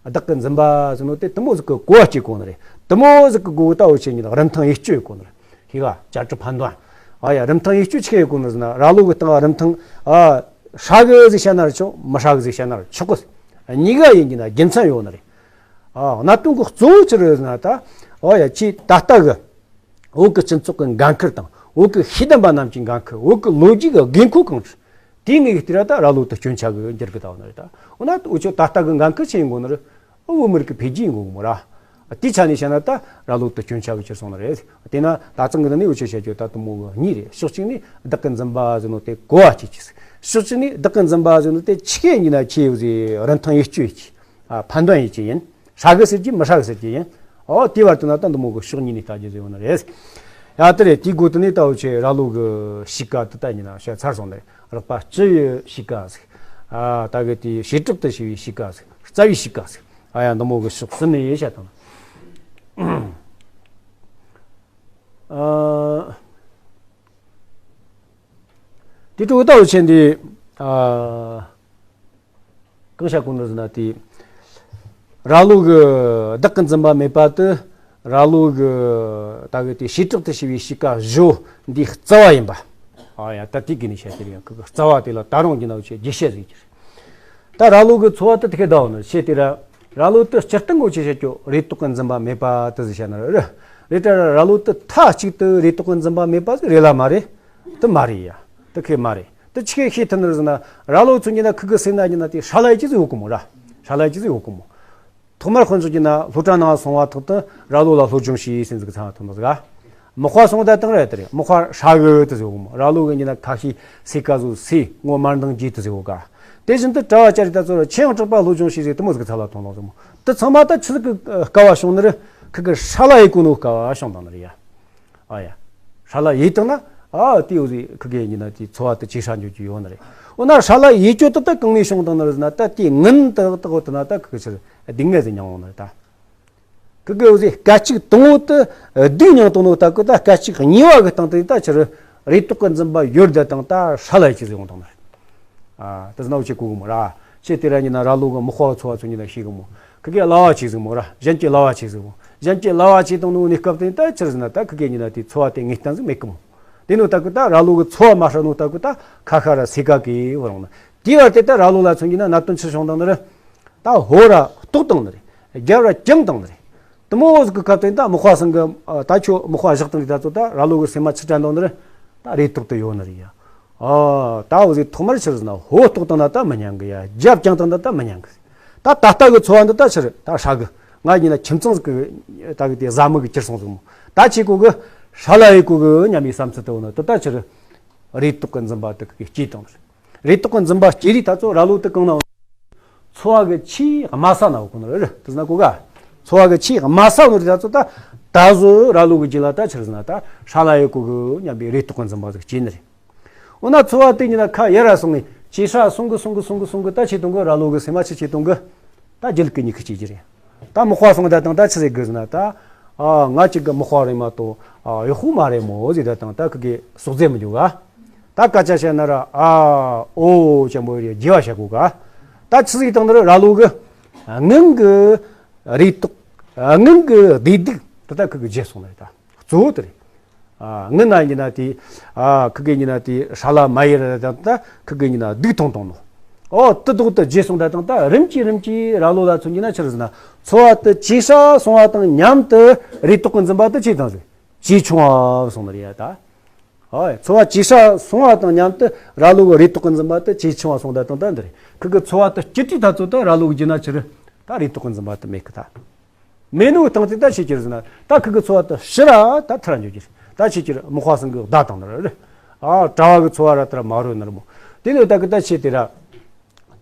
བདག་གི་འཛིན་པ་ཟེར་ནོ་དེ་དེ་མོ་ཟིག་གི་གོ་བ་སྐྱེ་གོ་ནི་རེད། དེ་མོ་ཟིག་གི་སྒོ་ད་འུ་ཆོས་ཉིད་རིན་ཐང་བེད་སྤྱོད་ཡོད་གོ་ནི་རེད། ཤེས་ག་བྱ་སྤྱོད་ཕན་འདོན། ཨ་ཡ། རིན་ཐང་བེད་སྤྱོད་ཆི་ཡོད་གོ་ནི་ཟེར་ན་ར་ལོ་གི་སྟེང་རིན་ཐང་། ཨ། ཧྲ་གི་ཟིག་བཤད་ན་ར་ཆོག་མི་ཧྲ་གི་ཟིག་བཤད་ན་ར་ཆོག་གི། གཉིས་ཀ་ཡིན་གྱི་ན་རྒྱུ་མཚན་ཡོད་ནི་རེད། ཨ། གནད་དོན་གི་གཙོ་བོ་ཆི་རེད་ཟེར་ན་ད། ཨ་ཡ། ཁྱེད་ད་ལྟ་གི་བོད་ཀྱི་སྤྱི་ཚོགས་ཀྱི་འགན་ཁུར་དང་བོད་ཀྱི་ཤེས་ལྡན་པ་རྣམས་ཀྱི་འགན་ཁུར། བོད་ཀྱི་ལོ་རྒྱུས་ཀྱི་དགོས་མཁོ་གང་རེད། དེའི་ངོས་ཀྱི་དེ་ར་ད་ར་ལོ་དེ་སྐྱོན་ཆ་གི་འགྱུར་གི་ད་ཡོད་ནི་རེད་ད། འོ་ན་འུ་ཆོ་ད་ལྟ་གི་འགན་ཁུར་ཆི་ཡིན་དགོས་ནི་རེད། བོད་མི་རིགས་ཀྱི་འཕེལ་རྒྱས་ཡིན་དགོས་གི་མོ་ར། དེའི་ཆ་ནས་བཤད་ན་ད་ར་ལོ་དེ་སྐྱོན་ཆ་གི་གྱུར་སོང་ནི་རེད། དེས་ན་ད་ཐེངས་གི་ནི་འུ་ཆོས་བཤད་རྒྱུ་ད་དེ་མོ་གི་གཉིས་རེད། ཕྱོགས་གཅིག་ནས་བདག་གི་འཛིན་པ་ཟེར་ནོ་དེ་གོ་བ་སྐྱེ་རྒྱུ་ཟིག་ཕྱོགས་གཅིག་ནས་བདག་གི་འཛིན་པ་ཟེར་ནོ་དེ་ཆི་གེ་ཡིན་ན་ཆི་ཡོད་ཟེར་རིན་ཐང་བེད་སྤྱོད་ཡེད་རྒྱུ། ཨ། ཕན་འདོན་ཡེད་རྒྱུ་ཡིན། ཧྲ་གི་ཟེར་རྒྱུ་མི་ཧྲ་གི་ཟེར་རྒྱུ་ཡིན། ཨོ། དེའི་བར་དུ་ན་ད་འདི་མོ་གི་ཕྱོགས་གཉིས་ནས་ལྟ་རྒྱུ་ཟིག་ཡོད་ནི་རེད། ཡ། དེ་རེད། དེའི་སྒོ་དེ་ནས་ད་འུ་ཆོས་ར་ལོ་གི་གཤིས་ཀ་དེ་ད་ཡིན་ན་བཤད་ཚར་སོང་ནི་རེད། རགས་པ་སྤྱི་ཡི་གཤིས་ཀ་ཟིག་ཨ། ད་གི་དེ་བྱེ་བྲག་ཏུ་ཞི་བའི་གཤིས་ཀ་ཟིག་རྩ་བའི་གཤིས་ཀ་ཟིག་ཨ་ཡ། འདི་མོ་གི་ཕྱོགས་གསུམ་ནས་བཤད་དང་། ཨ། དེ་འཕྲོ་ད་འུ་ཆོས་འདི། ཨ། གང་བཤད་གོ་ནི་ཟེར་ན་དེ། ར་ལོ་གི་བདག་གི་འཛིན་པ་མེད་པ་དེ། ར་ལོ་གི་ད་གི་དེ་བྱེ་བྲག་ཏུ་ཞི་བའི་གཤིས་ཀ་བཞི་འདིའི་རྩ་བ་ཡིན་པ། ཨ་ཡ། ད་དེ་གི་ནས་བཤད་དེ་རེད། ཡང་གི་རྩ་བ་དེ་ལ་ད་རུང་གི་ན་འུ་ཆོས་རྒྱས་བཤད་ཟིག་གི་རེད། ད་ར་ལོ་གི་འཚོ་བ་དེ་དེ་ག་ད་འོ་ནི་བཤད་དེ་ར། ར་ལོ་དེ་སྤྱིར་བཏང་འུ་ཆོས་བཤད་རྒྱུ་རེ་དོགས་གི་འཛིན་པ་མེད་པ་དེ་ཟིག་བཤད་ན་རེད། རེད་ད་ར་ལོ་དེ་མཐའ་གཅིག་ཏུ་རེ་དོགས་གི་འཛིན་པ་མེད་པ་ཟིག་རེད་ལ་མ་རེད། དེ་མ་རེད་ཡ། དེ་ཁེ་མ་རེད། དེ་ཆི་གེ་ཤེས་ཐུབ་ནི་རེད་ཟེར་ན། ར་ལོ་ཚོ་ཡིན་ན་ཁི་གི་སེམས་ན་ཡིན་ན་དེ་ཧྲ་ལ་ཡེད་རྒྱུ་ཟིག་ཡོད་གི་མོ་ར། ཧྲ་ལ་ཡེད་རྒྱུ་ཟིག་ཡོད་གི་མོ། ཐོག་མར་དཔོན་ཚོགས་ཀྱིས་ན་སློབ་གྲྭ་ནང་སོང་བ་ཐོག་ཏུ་ར་ལོ་ལ་སློབ་སྦྱོང་བྱོས་ཟེར་ཟིག་ཚང་ཐོན་ནོ་ཟིག་མི་དཔའ་སོང་ད་དང་རེད་དེ་རེད། མི་དཔའ་ཧྲ་གི་དེ་ཟིག་ཡོད་གི་མོ། ར་ལོ་གི་ཡིན་ན་ཁ་ཤས་སེ་ཀ་ཟོ་སེ་ངོ་མར་འདང་རྒྱས་དེ་ཟིག་ཡོད་ག་དེ་བཞིན་དུ་གྲྭ་བ་ཅ་རི་ད་ཚོ་ཆེ་ཡང་དྲག་པ་སློབ་སྦྱོང་བྱོས་ཟིག་དེ་མོ་ཟིག་ཚང་ལ་ཐོན་ནོ་ཟིག་མོ། དེ་ཚང་མ་ད་ཆི་ཟིག་གི་དཀའ་བ་བྱུང་ནི་རེད། ཁི་གི་ཧྲ་ལ་ཡེད་གོ་ནོ་དཀའ་བ་བྱུང་བཏང་ནི་རེད་ཡ། ཨ་ཡ། ཧྲ་ལ་ཡེད་བཏང་ན། ཨ། དེ་འོ་ཟིག་ཁི་གེ་ཡིན་ན་དེ་འཚོ་བ་དེ་ཇེ་ཧྲ་འགྱོ་རྒྱུ་ཡོད་ནི་རེད། འོ་ན་ཧྲ་ལ་ཡེད་རྒྱུ་དེ་ད་གང་ནས་བྱུང་བཏང་ནི་རེད་ཟེར་ན། ད་དེ་སྔོན་དུ་ད་འོ་དེ་ན་ད་ཁི་གེ་ཕྱིར་སྡུག་བསྔལ་ཟིག་མྱངས་ཡོང་ནི་རེད་ད། ཁི་གེ་འོ་ཟིག་སྐད་ཅིག་དང་པོ་དེ་སྡུག་མྱངས་བཏང་ནོ་ད་གི་ད་སྐད་ཅིག་གཉིས་པ་གི་སྟེང་དེ་ད་ཕྱིར་རེ་དོགས་གི་འཛིན་པ་ཡོད་དེ་དང་ད་ཧྲ་ལ་ཡེད་རྒྱུ་ཟིག་ཡོང་བཏང་ནི་རེད། ཨ། དེ་ཟེར་ན་འུ་ཆོས་གོ་གི་མོ་ར། ཁྱེད་དེ་ར་ཡིན་ན་ར་ལོ་གི་མི་དཔའ་བོ་ཚོ་བ་ཚོ་ཡིན་ན་ཤེས་གི་མོ། ཁི་གེ་གླ་བ་ཆེ་ཟིག་མོ་ར། གཞན་གྱིས་གླ་བ་ཆེ་ཟིག་མོ། གཞན་གྱིས་གླ་བ་ཆེ་བཏང་ནོ་གནས་སྐབས་དེ་ད་ཆི་རེད་ཟེར་ན། ད་ཁི་གེ་ཡིན་ན་དེ་འཚོ་བ་དེ་ངེས་གཏན་ཟིག་མེད་གི་མོ། དེ་ནོ་ད་གི་ད་ར་ལོ་གི་འཚོ་བ་མ་ཧྲ་ནོ་ད་གི་ད་ཁ་ཤས་ར་སེ་ཀ་གི་བར་ཡོང་ན། དེའི་བར་དེ་ད་ར་ལོ་ལ་མཚོན་གྱི་ན་གནད་དོན་ཆི་བྱུང་བཏང་ནི་རེད། ད་ཕོ་ར་ལྟོགས་བཏང་ནི་རེད། རྒྱབ་ར་གྱོན་བཏང་ནི་རེད། དེ་མོ་ཟིག་གི་སྐབས་དེ་ད་མི་དཔའ་ཚང་གི། ཨ། ད་ཁྱོད་མི་དཔའ་བཞག་བཏང་གི་ད་ཚོ་ད་ར་ལོ་གི་སེམས་མ་ཆི་དྲན་བཏང་ནི་རེད། ད་རེ་དོགས་དེ་ཡོད་ནི་རེད་ཡ། ཨ། ད་འོ་ཟིག་ཐོག་མར་ཕྱིར་ཟིན་ན་ཕོ་ཐོག་དང་ན་ད་མི་ཉན་གི་ཡ། རྒྱབ་ཀྱང་དང་ན་ད་མི་ཉན་གི། ད་ད་ལྟ་གི་འཚོ་བ་འདི་ད་ཕྱིར་ད་ཧྲ་གི། ང་ཡིན་ན་ཁྱིམ་ཚང་ཟིག་གི་ད་གི་དེ་བཟའ་མི་གི་གྱུར་སོང་ཟིག་མོ། ད་ཆི་གོ་གི། ཧྲ་ལ་ཡི་གོ་གི་སྙམ་པའི་བསམ་ཚུལ་དུ་འོ་ན་དེ་ད་ཕྱིར་རེ་དོགས་གི་འཛིན་པ་དེ་གི་སྐྱེས་དང་། རེ་དོགས་གི་འཛིན་པ་སྐྱེས་རིགས་ད་ཚོ་ར་ལོ་དེ་གང་ན། འཚོ་བ་གི་ཆེས་དམའ་ས་ན་འོ་གོ་ནོ་རེད། དེ་ཟིན་ན་གོ་ག། འཚོ་བ་གི་ཆེས་དམའ་ས་ནོ་རེད། ད་ཚོ་ད་ད་གཟོད་ར་ལོ་གི་རྒྱུད་ལ་ད་ཕྱིར་ཟིན་ན་ད་ཧྲ་ལ་ཡི་གོ་གི་སྙམ་པའི་རེ་དོགས་གི་འཛིན་པ་ཟིག་སྐྱེས་ནི་རེད། འོ་ན་འཚོ་བ་དེ་ཉིད་ན་ཁ་ཡར་ར་སོང་ངས་ཇེ་ཧྲ་སོང་གི་སོང་གི་སོང་གི་སོང་གི་ད་ཆི་གཏོང་གི། ར་ལོ་གི་སེམས་མ་ཆི་ཆི་གཏོང་གི། ད་རྒྱུད་ཀྱི་ཉི་ཁུ་ཆི་ཆི་རེད། ད་མི་དཔའ་སོང་ད་དང་ད་ཆི་ཟེར་གི་ཟེར་ན་ད། ཨ། ང་གཅིག་གི་མི་དཔའ་རེད་མ་གཏོགས། ཨ། ཡག་པོ་མ་རེད་མོ་ཟེར་ད་དང་ད་ཁི་གི་ཟུག་རྫས་མི་འཇུག་ག། ད་སྐད་ཆ་བཤད་ན་ར། ཨ། འོ་ཅན་པོ་རེད། རྒྱས་པ་བཤད་གོ་ག། ད་ཆི་ཟིག་དང་ནི་ར་ལོ་གི་སྔོན་གི་རེ་དོགས། སྔོན་གི་བདེ་སྡུག་དེ་ད་ཁི་གི་བརྗེད་སོང་ནི་རེད། ད་གཙོ་བོ་དེ་རེད། ཨ། སྔོན་ན་ཡིན་ན་དེ། ཨ། ཁི་གེ་ཡིན་ན་དེ་ཧྲ་ལ་མ་ཡེ་ར་དང་ད་ཁི་གེ་ཡིན་ན་སྡུག་ཐོང་ཐོང་ནོ། ཨོ་དེ་དོག་དེ་བརྗེད་སོང་ད་དང་ད་རིམ་གྱིས་རིམ་གྱིས་ར་ལོ་ལ་མཚོན་གྱི་ན་ཕྱིར་ཟིན་ན་འཚོ་བ་དེ་ཇེ་ཧྲ་སོང་བ་དང་མཉམ་དུ་རེ་དོགས་གི་འཛིན་པ་དེ་ཇེ་དང་ཟིན་ཇེ་ཆུང་བ་སོང་ནི་རེད་ཡ། ད། ཨོ་འཚོ་བ་ཇེ་ཧྲ་སོང་བ་དང་མཉམ་དུ་ར་ལོ་གི་རེ་དོགས་གི་འཛིན་པ་དེ་ཇེ་ཆུང་བ་སོང་ད་དང་ད་འདི་རེད། ཁི་གེ་འཚོ་བ་དེ་སྐྱིད་དུས་ད་ཚོ་ད་ར་ལོ་གི་རྒྱུད་ན་ཕྱིར་ད་རེ་དོགས་གི་འཛིན་པ་དེ་མེད་གི་ད། མེད་ནོ་སྟངས་དེ་ད་ཆི་ཆི་ཟིན་ན་ད་ཁི་གེ་འཚོ་བ་དེ་ཕྱིར་ར་ད་ཐར་འཇོག་གི་རེད། ད་ཆི་ཆི་མི་དཔའ་སེང་གེ་བདའ་བཏང་ནི་རེད། ཨ། གྲྭ་བ་གི་འཚོ་བ་ར་ད་ར་མ་རོལ་ནི་རེད་མོ། དེ་ནས་ད་གི་ད་ཆི་དེ་ར།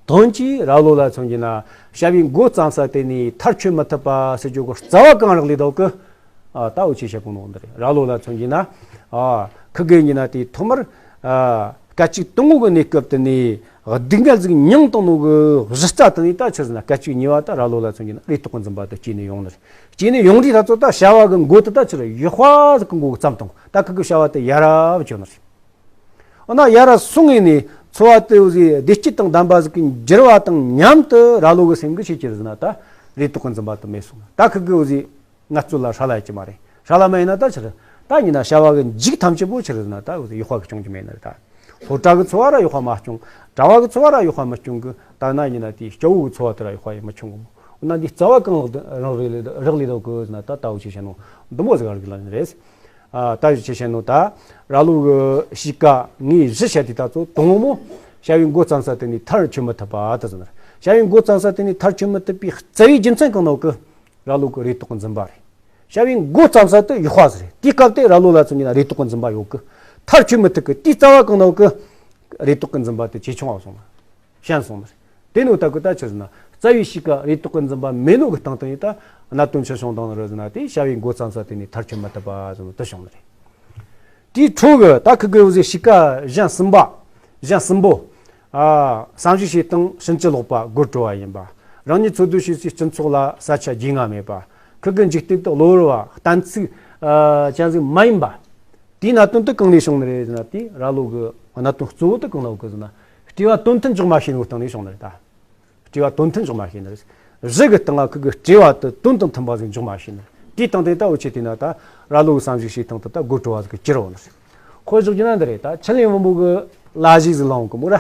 དོན་གྱིས་ར་ལོ་ལ་མཚོན་གྱི་ན་བྱ་བའི་མགོ་བརྩམས་ས་དེ་ནས་མཐར་འཁྱོལ་མི་ཐུབ་པ་ཟེར་རྒྱུ་གི་རྩ་བ་གང་རག་ལས་དོག་གི། ཨ། ད་འུ་ཆི་བྱེད་གོ་ནོ་འདི་རེད། ར་ལོ་ལ་མཚོན་གྱི་ན། ཨ། ཁི་གེ་ཡིན་ན་དེ་ཐོག་མར། ཨ། སྐད་ཅིག་དང་པོ་གི་གནས་སྐབས་དེ་ནས་སྡུག་བསྔལ་ཟིག་མྱངས་བཏང་ནོ་གི་གཞི་རྩ་དེ་ནས་ད་ཕྱིར་ཟིན་ན་སྐད་ཅིག་གཉིས་པ་ད་ར་ལོ་ལ་མཚོན་གྱི་ན་རེ་དོགས་གི་འཛིན་པ་དེ་སྐྱེས་ནས་ཡོང་ནི་རེད། སྐྱེས་ནས་ཡོང་དུས་ད་ཚོ་ད་བྱ་བ་གི་མགོ་དེ་ད་ཕྱིར་ཡག་པ་ཟིག་གི་མགོ་གི་བརྩམས་བཏང་། ད་ཁི་གེ་བྱ་བ་དེ་ཡར་ར་བུད་ཆོག་ནི་རེད། འོ་ན་ཡར་ར་སོང་ངས་ནས་འཚོ་བ་དེ་འུ་ཟིག་བདེ་སྐྱིད་དང་ལྡན་པ་ཟིག་གི་འགྱུར་བ་དང་མཉམ་དུ་ར་ལོ་གི་སེམས་གི་ཆི་ཆི་ཟིན་ན་ད་རེ་དོགས་གི་འཛིན་པ་དེ་མེད་སོང་། ད་ཁི་གེ་འུ་ཟིག་ངལ་རྩོལ་ལ་ཧྲ་ལ་ཡེ་གི་མ་རེད། ཧྲ་ལ་མ་ཡེ་ན་ད་ཕྱིར་ད་ཡིན་ན་བྱ་བ་གི་མཇུག་ཐམས་ཅད་པོ་ཆི་ཟིན་ན་ད་འུ་ཟིག་ཡག་པ་གི་སྐྱོང་གི་མེད་ནི་རེད། ད་སློབ་གྲྭ་གི་འཚོ་བ་ར་ཡག་པ་མ་སྐྱོང་། གྲྭ་བ་གི་འཚོ་བ་ར་ཡག་པ་མ་སྐྱོང་གི། ད་ན་ཡིན་ན་དེ་སྐྱ་བོ་གི་འཚོ་བ་དེ་ར་ཡག་པ་ཡེ་མི་ཆོག་གི་མོ། འོ་ན་འདི་རྩ་བ་གང་རག་ལས་རག་ལས་དོག་གི་ཟིན་ན་ད་ད་འུ་ཆི་བྱེད་ནོ་འདི་མོ་ཟིག་རག་ལས་ནི་རེད། ཨ། ད་ཆི་བྱེད་ནོ་ད་ར་ལོ་གི་གཤིས་ཀ་ངོས་བཞི་བཤད་དེ་ད་ཚོ་དང་པོ་མོ། བྱ་བའི་མགོ་བརྩམས་ས་དེ་ནས་མཐར་འཁྱོལ་མི་ཐུབ་པ་དེ་ཟིན་ན། བྱ་བའི་མགོ་བརྩམས་ས་དེ་ནས་མཐར་འཁྱོལ་མི་ཐུབ་པའི་རྩ་བའི་རྒྱུ་མཚན་གང་ནོ་གི། ར་ལོ་གི་རེ་དོགས་གི་འཛིན་པ་རེད། བྱ་བའི་མགོ་བརྩམས་ས་དེ་ཡག་པ་ཟིག་རེད། དེའི་སྐབས་དེ་ར་ལོ་ལ་མཚོན་གྱི་ན་རེ་དོགས་གི་འཛིན་པ་ཡོད་གི། མཐར་འཁྱོལ་མི་ཐུབ་གི། དེའི་རྩ་བ་གང་ནོ་གི། རེ་དོགས་གི་འཛིན་པ་དེ་ཇེ་ཆུང་བ་སོང་ན། ཞན་སོང་ནི་རེད། དེ་ནོ་ད་གི་ད་ཆི་ཟིན་ན་རྩ་བའི་གཤིས་ཀ་རེ་དོགས་གི་འཛིན་པ་མེད་ནོ་གི་སྟེང་དུ་ཡིན་ད་གནད་དོན་ཆི་བྱུང་བཏང་ནི་རེད་ཟེར་ན། དེ་བྱ་བའི་མགོ་བརྩམས་ས་དེ་ནས་མཐར་འཁྱོལ་མི་ཐུབ་པ་ཟེར་ནོ་དེ་བྱུང་ནི་རེད། དེའི་འཕྲོ་གི་ད་ཁི་གེ་འུ་ཟིག་གཤིས་ཀ་གཞན་གསུམ་པ། གཞན་གསུམ་པོ། ཨ། བསམ་གཞིག་བྱེད་སྟངས་ཕྱིན་ཅི་ལོག་པ། དགོད་བྲོ་བ་ཡིན་པ། རང་ཉིད་འཚོ་སྡོད་བྱེད་སའི་སྤྱི་ཚོགས་ལ་ས་ཆ་རྒྱུས་མངའ་མེད་པ། ཁི་གེ་འཇིག་རྟེན་དུ་གློ་བུར་བ། གཏན་ཚིགས། ཨ། ཅན་ཟིག་མ་ཡིན་པ། དེའི་གནད་དོན་དེ་གང་ནས་བྱུང་ནི་རེད་ཟེར་ན། དེ་ར་ལོ་གི་གནད་དོན་གཙོ་བོ་དེ་གང་ནས་བྱུང་གི་ཟེར་ན། སྤྲེའུ་བ་དོན་མཐུན་འཇོག་མ་ཤེས་ནོ་སྟེང་ནས་བྱུང་ནི་རེད་ད། སྤྲེའུ་བ་དོན་མཐུན་འཇོག་མ་ཤེས་ནི་རེད། གཞི་གི་སྟེང་ང་ཁི་གེ་སྤྲེའུ་བ་དེ་དོན་དང་མཐུན་པ་ཟིག་འཇོག་མ་ཤེས་ནི་རེད། དེའི་སྟེང་དེ་ད་འུ་ཆི་དེ་ན་ད་ར་ལོ་གི་བསམ་གཞིག་བྱེད་སྟངས་དེ་ད་དགོད་བྲོ་བ་ཟིག་གི་གྱུར་ཡོང་ནི་རེད། དཔེ་བཞག་རྒྱུ་ན་འདི་རེད། ད་ཆི་ལིན་བུ་མོ་གི་ལ་གཞས་ཟིག་བླངས་གི་མོ་ར།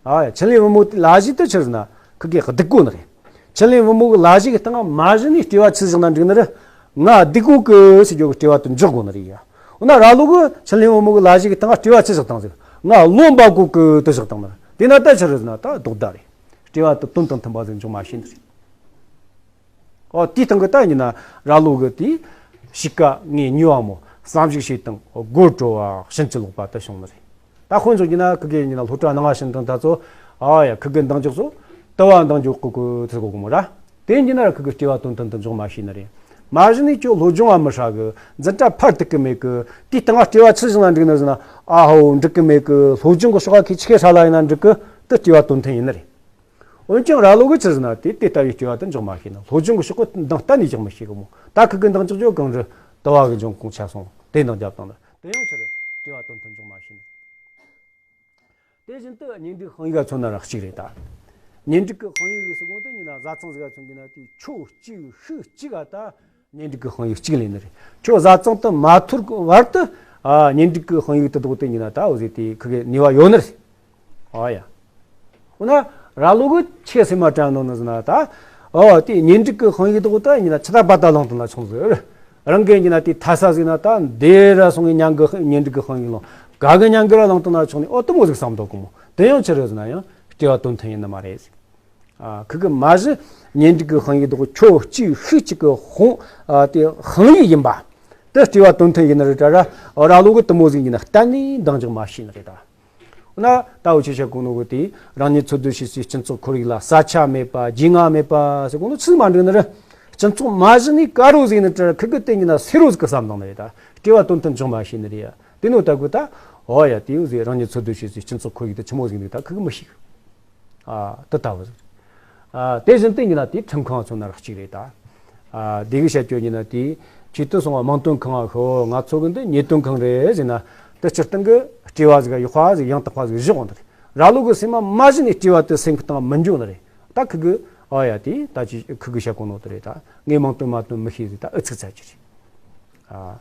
ཨ་ཡ། ཆི་ལིན་བུ་མོ་དེ་ལ་གཞས་དེ་ཆི་ཟེར་ན་ཁི་གེ་སྡུག་གོ་ནི་རེད། ཆི་ལིན་བུ་མོ་གི་ལ་གཞས་གི་སྟེང་ང་མ་གཞི་ནས་སྤྲེའུ་བ་ཆི་བཞག་ན་འགྲིག་ནི་རེད། ང་སྡུག་གོ་གི་ཟེར་རྒྱུ་གི་སྤྲེའུ་བ་དེ་འཇོག་གོ་ནི་རེད་ཡ། འོ་ན་ར་ལོ་གི་ཆི་ལིན་བུ་མོ་གི་ལ་གཞས་གི་སྟེང་ང་སྤྲེའུ་བ་ཆི་བཞག་བཏང་ཟིག་ང་བློ་འབབ་གོ་གི་དེ་བཞག་བཏང་ནི་རེད། དེ་ན་ད་ཆི་རེད་ཟེར་ན་ད་ལྡོག་ཟླ་རེད། སྤྲེའུ་བ་དེ་དོན་དང་མཐུན་པ་ཟིག་འཇོག་མ་ཤེས་ནི་རེད། ཨོ་དེའི་སྟེང་གི་ད་ཡིན་ན་ར་ལོ་གི་དེ་གཤིས་ཀ་ངོས་གཉིས་པ་མོ། བསམ་གཞིག་བྱེད་སྟངས་དགོད་བྲོ་བ། ཕྱིན་ཅི་ལོག་པ་དེ་བྱུང་ནི་རེད། ད་དཔེ་འཇོག་རྒྱུ་ན་ཁི་གེ་ཡིན་ན་སློབ་གྲྭ་ནང་ང་ཕྱིན་དང་ད་ཚོ། ཨ་ཡ། ཁི་གེ་འདང་རྒྱག་ཚོ་དུ་བ་འདང་རྒྱག་གི་གི་ཚུལ་གོ་གི་མོ་ར། དེ་ཡིན་རྒྱུ་ན་ར་ཁི་གེ་སྤྲེའུ་བ་དོན་མཐུན་དུ་འཇོག་མ་ཤེས་ནི་རེད། མ་གཞི་ནས་ཁྱོད་སློབ་སྦྱོང་བ་མི་ཧྲ་གི། འཛིན་གྲྭ་ཕར་ཐུག་གི་མེད་གི། དེའི་སྟེང་ང་སྤྲེའུ་བ་ཆི་བཞག་ན་འགྲིག་ནི་ཟེར་ན། ཨ་ཧོ་འགྲིག་གི་མེད་གི། སློབ་སྦྱོང་གི་ཕྱོགས་ཁ་ཁི་ཆི་གེ་ཧྲ་ལ་ཡིན་ན་འགྲིག་གི། དེ་སྤྲེའུ་བ་དོན་མཐུན་ཡིན་ནི་རེད། འོན་ཀྱང་ར་ལོ་གི་ཆི་ཟེར་ན་དེ་དེ་ལྟ་བུའི་སྤྲེའུ་བ་དེ་འཇོག་མ་ཤེས་ནི། སློབ་སྦྱོང་གི་ཕྱོགས་གི་འདང་གཏན་ནས་རྒྱག་མི་ཤེས་གི་མོ། ད་ཁི་གེ་འདང་རྒྱག་རྒྱུ་གང་རེད། དུ་བ་གི་འབྱུང་ཁུངས་ཆ་སོང་དེ་འདང་རྒྱབ་བཏང་ནི། དེ་ཡང་ཆི་རེད། སྤྲེའུ་བ་དོན་མཐུན་འཇོག་མ་ཤེས་ནི། དེ་བཞིན་དུ་གཉེན་སྒྲིག་དཔང་ཡིག་ག་མཚོན་ན་ར་གཅིག་རེད་ད། གཉེན་སྒྲིག་གི་དཔང་ཡིག་ཟེར་གོ་དེ་ཡིན་ན་བཟའ་ཚང་ཟིག་ག་མཚོན་གྱི་ན་དེ་ཁྱོ་གཅིག་ཤུགས་གཅིག་ག་ད། གཉེན་སྒྲིག་གི་དཔང་ཡིག་གཅིག་ལེན་ནི་རེད། ཁྱོད་བཟའ་ཚང་དུ་མ་ཐུག་བར་དུ། ཨ། གཉེན་སྒྲིག་གི་དཔང་ཡིག་དེ་དོག་དེ་ཡིན་ན་ད་འོ་ཟིག་དེ་ཁི་གེ་ནུས་པ་ཡོད་ནི་རེད། ཨ་ཡ། འོ་ན་ར་ལོ་གི་ཆི་སེམས་མ་དྲན་ནོ་ནི་ཟེར་ན་ད། ཨོ་དེ་གཉེན་སྒྲིག་གི་དཔང་ཡིག་དོག་དེ་ཡིན་ན་ཆི་ད་པ་ད་ལོང་དུ་ན་ཆུང་ཟིག་རང་གི་ཡིན་ན་དེ་ཐ་ས་ཟིག་ན་ད་འདི་ར་སོང་གི་ཉང་གི་གཉེན་སྒྲིག་གི་དཔང་ཡིག་ལོང་། ག་གི་མྱང་གི་ར་ལང་དང་ན་ཆོག་ནི་ཨོ་དུ་མོ་ཟིག་བསམ་དོ་གི་མོ། དེ་ཡང་ཆི་རེད་ཟེར་ན་ཡང་སྤྲེལ་བ་དོན་མཐུན་ཡིན་ནི་མ་རེད། ཨ་ཁི་གི་མ་གཞི་གཉེན་སྒྲིག་གི་དཔང་ཡིག་དོག་ཁྱོ་གཅིག་ཤུགས་གཅིག་གི་དཔང་ཨ་དེ་དཔང་ཡིག་ཡིན་པ། དེ་སྤྲེལ་བ་དོན་མཐུན་ཡིན་ནི་རེད་དྲ་ར། ར་ལོ་གི་དུ་མོ་ཟིག་ཡིན་ན་གཏན་ནས་འདང་རྒྱག་མ་ཤེས་ནི་རེད་ད། ན་ད་འུ་ཆོས་བཤད་གོ་ནོ་གི་དེ་རང་ཉིད་འཚོ་སྡོད་བྱེད་སའི་སྤྱི་ཚོགས་ཁོར་ཡུག་ལ་ས་ཆ་མེད་པ་རྒྱུས་མངའ་མེད་པ་ཟེར་གོ་ནོ་ཚིག་མ་འགྲིག་ནི་རེད། སྤྱི་ཚོགས་མ་གཞི་ནས་དཀར་རོ་ཟིག་ནི་དྲ་ཁི་གི་དེ་ཡིན་ན་སེར་རོ་ཟིག་གི་བསམ་དང་ནི་རེད་ད། སྤྲེལ་བ་དོན་མཐུན་འཇོག་མ་ཤེས་ནི་རེད་ཡ། དེ་ནོ་ད་གི་ད་ཨོ་ཡ་དེའུ་ཟིག་རང་ཉིད་འཚོ་སྡོད་བྱེད་སའི་སྤྱི་ཚོགས་ཁོར་ཡུག་དེ་ཆི་མོ་ཟིག་ནི་ད་ཁི་གི་མི་ཤེས། ཨ་དེ་ལྟ་བུ་ཟིག་ཨ་དེ་བཞིན་དེ་ཡིན་ན་དེ་ཁྲིམས་ཁང་ཚོ་ན་ར་གཅིག་རེད་ད། ཨ་དེ་གི་བཤད་རྒྱུ་ཡིན་ན་དེ་ཆེད་དུ་སོང་བ་དམངས་དོན་ཁང་ང་ཤོ་ང་ཚོ་གི་འདི་ཉེས་དོན་ཁང་རེད་ཟེར་ན། དེ་སྤྱིར་བཏང་གི་སྤྲེལ་བ་ཟིག་གཡོག་པ་ཟིག་ཡང་དག་པ་ཟིག་བཞག་འོང་དེ་རེད། ར་ལོ་གི་སེམས་མ་མ་གཞི་ནས་སྤྲེལ་བ་དེ་སེམས་ཁུ་བཏང་མི་འཇོག་ནི་རེད། ད་ཁི་གི་ཨ་ཡ་དེ་ད་ཅི་ཁི་གི་བཤད་གོ་ནོ་དེ་རེད་ད། ངས་དམངས་དོན་མ་དོན་མི་ཤེས་ཟིག་ད་ཨུ་ཚུགས་ཚ་གི་རེད། ཨ།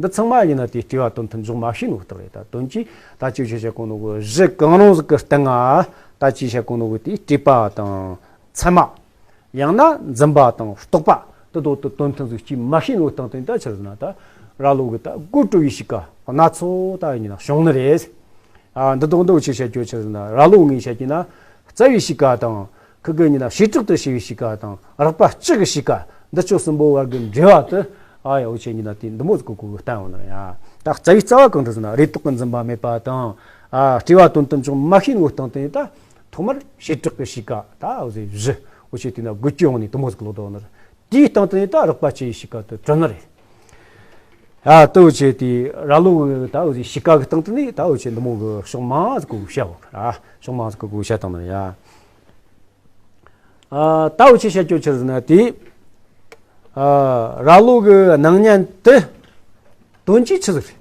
འདི་ཚང་མ་ཡིན་ན་དེ་སྤྲེལ་བ་དོན་མཐུན་འཇོག་མ་ཤེས་ནོ་རྟགས་རེད་ད། དོན་གྱིས་ད་ཅི་བཤད་བཤད་གོ་ནོ་གི་གཞི་གང་རུང་ཟིག་གི་སྟེང་ང་ད་ཅི་བཤད་གོ་ནོ་གི་དེ་སྤྲེལ་པ་དང་ཚད་མ། ཡང་ན་འཛིན་པ་དང་རྟོག་པ་དེ་དོ་དེ་དོན་མཐུན་ཟིག་སྐྱེས་མ་ཤེས་ནོ་སྟེང་དེ་ད་ཆི་ཟེར་ན་ད་ར་ལོ་གི་ད་དགོད་བྲོ་བའི་གཤིས་ཀ་སྣ་ཚོགས་ད་ཡིན་ན་བྱུང་ནི་རེད། ཨ་འདི་དོག་འདི་འུ་ཆོས་བཤད་རྒྱུ་ཆི་ཟེར་ན་ར་ལོ་ངས་བཤད་རྒྱུ་ན་རྩ་བའི་གཤིས་ཀ་དང་། ཁི་གི་ཡིན་ན་བྱེ་བྲག་ཏུ་ཕྱེ་བའི་གཤིས་ཀ་དང་རགས་པ་སྤྱི་གི་གཤིས་ཀ་འདི་ཆོ་གསུམ་པོ་བར་གི་འབྲེལ་བ་དེ་ཨ་ཡ་འུ་ཆོས་ཡིན་ན་དེ་འདི་མོ་ཟིག་གི་གོ་གི་བསྟན་འོང་ནི་ཡ། ད་རྩ་བའི་རྩ་བ་གང་དུ་ཟེར་ན་རེ་དོགས་ཀྱི་འཛིན་པ་མེད་པ་དང་། ཨ་སྤྲེལ་བ་དོན་དུ་འཇོག་མ་ཤེས་ནོ་སྟེང་དེ་ད་ཐོག་མར་བྱེ་བྲག་གི་གཤིས་ཀ་ད་འུ་ཟེ་བཞི་འུ་ཆོས་དེ་ན་དགོད་རྒྱུ་ཡོང་ནི་འདི་མོ་ཟིག་ལོ་དོ་ནི། དེའི་སྟེང་དུ་ནི་ད་རགས་པ་སྤྱི་ཡི་གཤིས་ཀ་དེ་གྲུབ་ནི་རེད། ཨ་ལྟོས་བྱས་ཏེ་ར་ལོ་གི་ད་འུ་ཟི་གཤིས་ཀ་གི་སྟེང་དུ་ནི་ད་འུ་ཆོས་འདི་མོ་གི་ཕྱོགས་མང་ཟིག་གི་བཤད་འོ་ར། ཕྱོགས་མང་ཟིག་གི་བཤད་བཏང་ནི་ཡ། ཨ་ད་འུ་ཆོས་བཤད་རྒྱུ་ཆི་ཟེར་ན་དེ། ཨ་ར་ལོ་གི་སྣང་བརྙན་དེ་དོན་གྱིས་ཆི་ཟིག་རེད།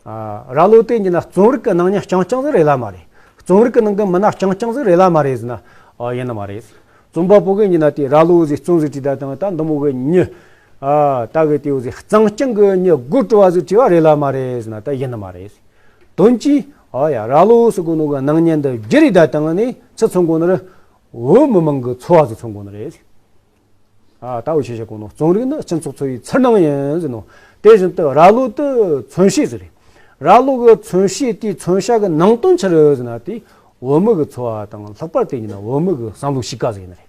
ཨ་ར་ལོ་དེ་ཡིན་ན་རྩོམ་རིག་གི་སྣང་བརྙན་རྐྱང་རྐྱང་ཟིག་རེད་ལ་མ་རེད། རྩོམ་རིག་གི་ནང་གི་མི་སྣ་རྐྱང་རྐྱང་ཟིག་རེད་ལ་མ་རེད་ཟེར་ན། ཨ་ཡིན་ནི་མ་རེད། རྩོམ་པ་པོ་གིས་ཡིན་ན་དེ་ར་ལོ་ཟིག་རྩོམ་ཟིག་བྲིས་ད་དང་ད་འདི་མོ་གི་མྱི། ཨ་ད་གི་དེའུ་ཟིག་གཙང་རྐྱང་གི་མྱི་དགོད་བྲོ་བ་ཟིག་བྲིས་པ་རེད་ལ་མ་རེད་ཟེར་ན་ད་ཡིན་ནི་མ་རེད། དོན་གྱིས་ཨ་ཡ་ར་ལོ་ཟེར་གོ་ནོ་གི་སྣང་བརྙན་འདི་བསྒྱུར་རེ་ད་དང་ནི་ཆི་མཚོན་གོ་ནི་རེད། བོད་མི་མང་གི་འཚོ་བ་ཟིག་མཚོན་གོ་ནི་རེད། ཨ་ད་འུ་ཆོས་བཤད་གོ་ནོ་རྩོམ་རིག་ནི་སྤྱི་ཚོགས་འཚོ་བའི་ཚུར་སྣང་ཡིན་ཟེར་ནོ། དེ་བཞིན་དུ་ར་ལོ་དེ་མཚོན་བྱེད་ཟིག་རེད། ར་ལོ་གི་མཚོན་བྱེད་དེའི་མཚོན་བྱ་གི་ནང་དོན་ཆི་རེད་ཟེར་ན་དེ་བོད་མི་གི་འཚོ་བ་དང་ལྷག་པར་དེ་ཡིན་ན་བོད་མི་གི་བསམ་བློ་གཤིས་ཀ་ཟིག་ཡིན་ནི་རེད།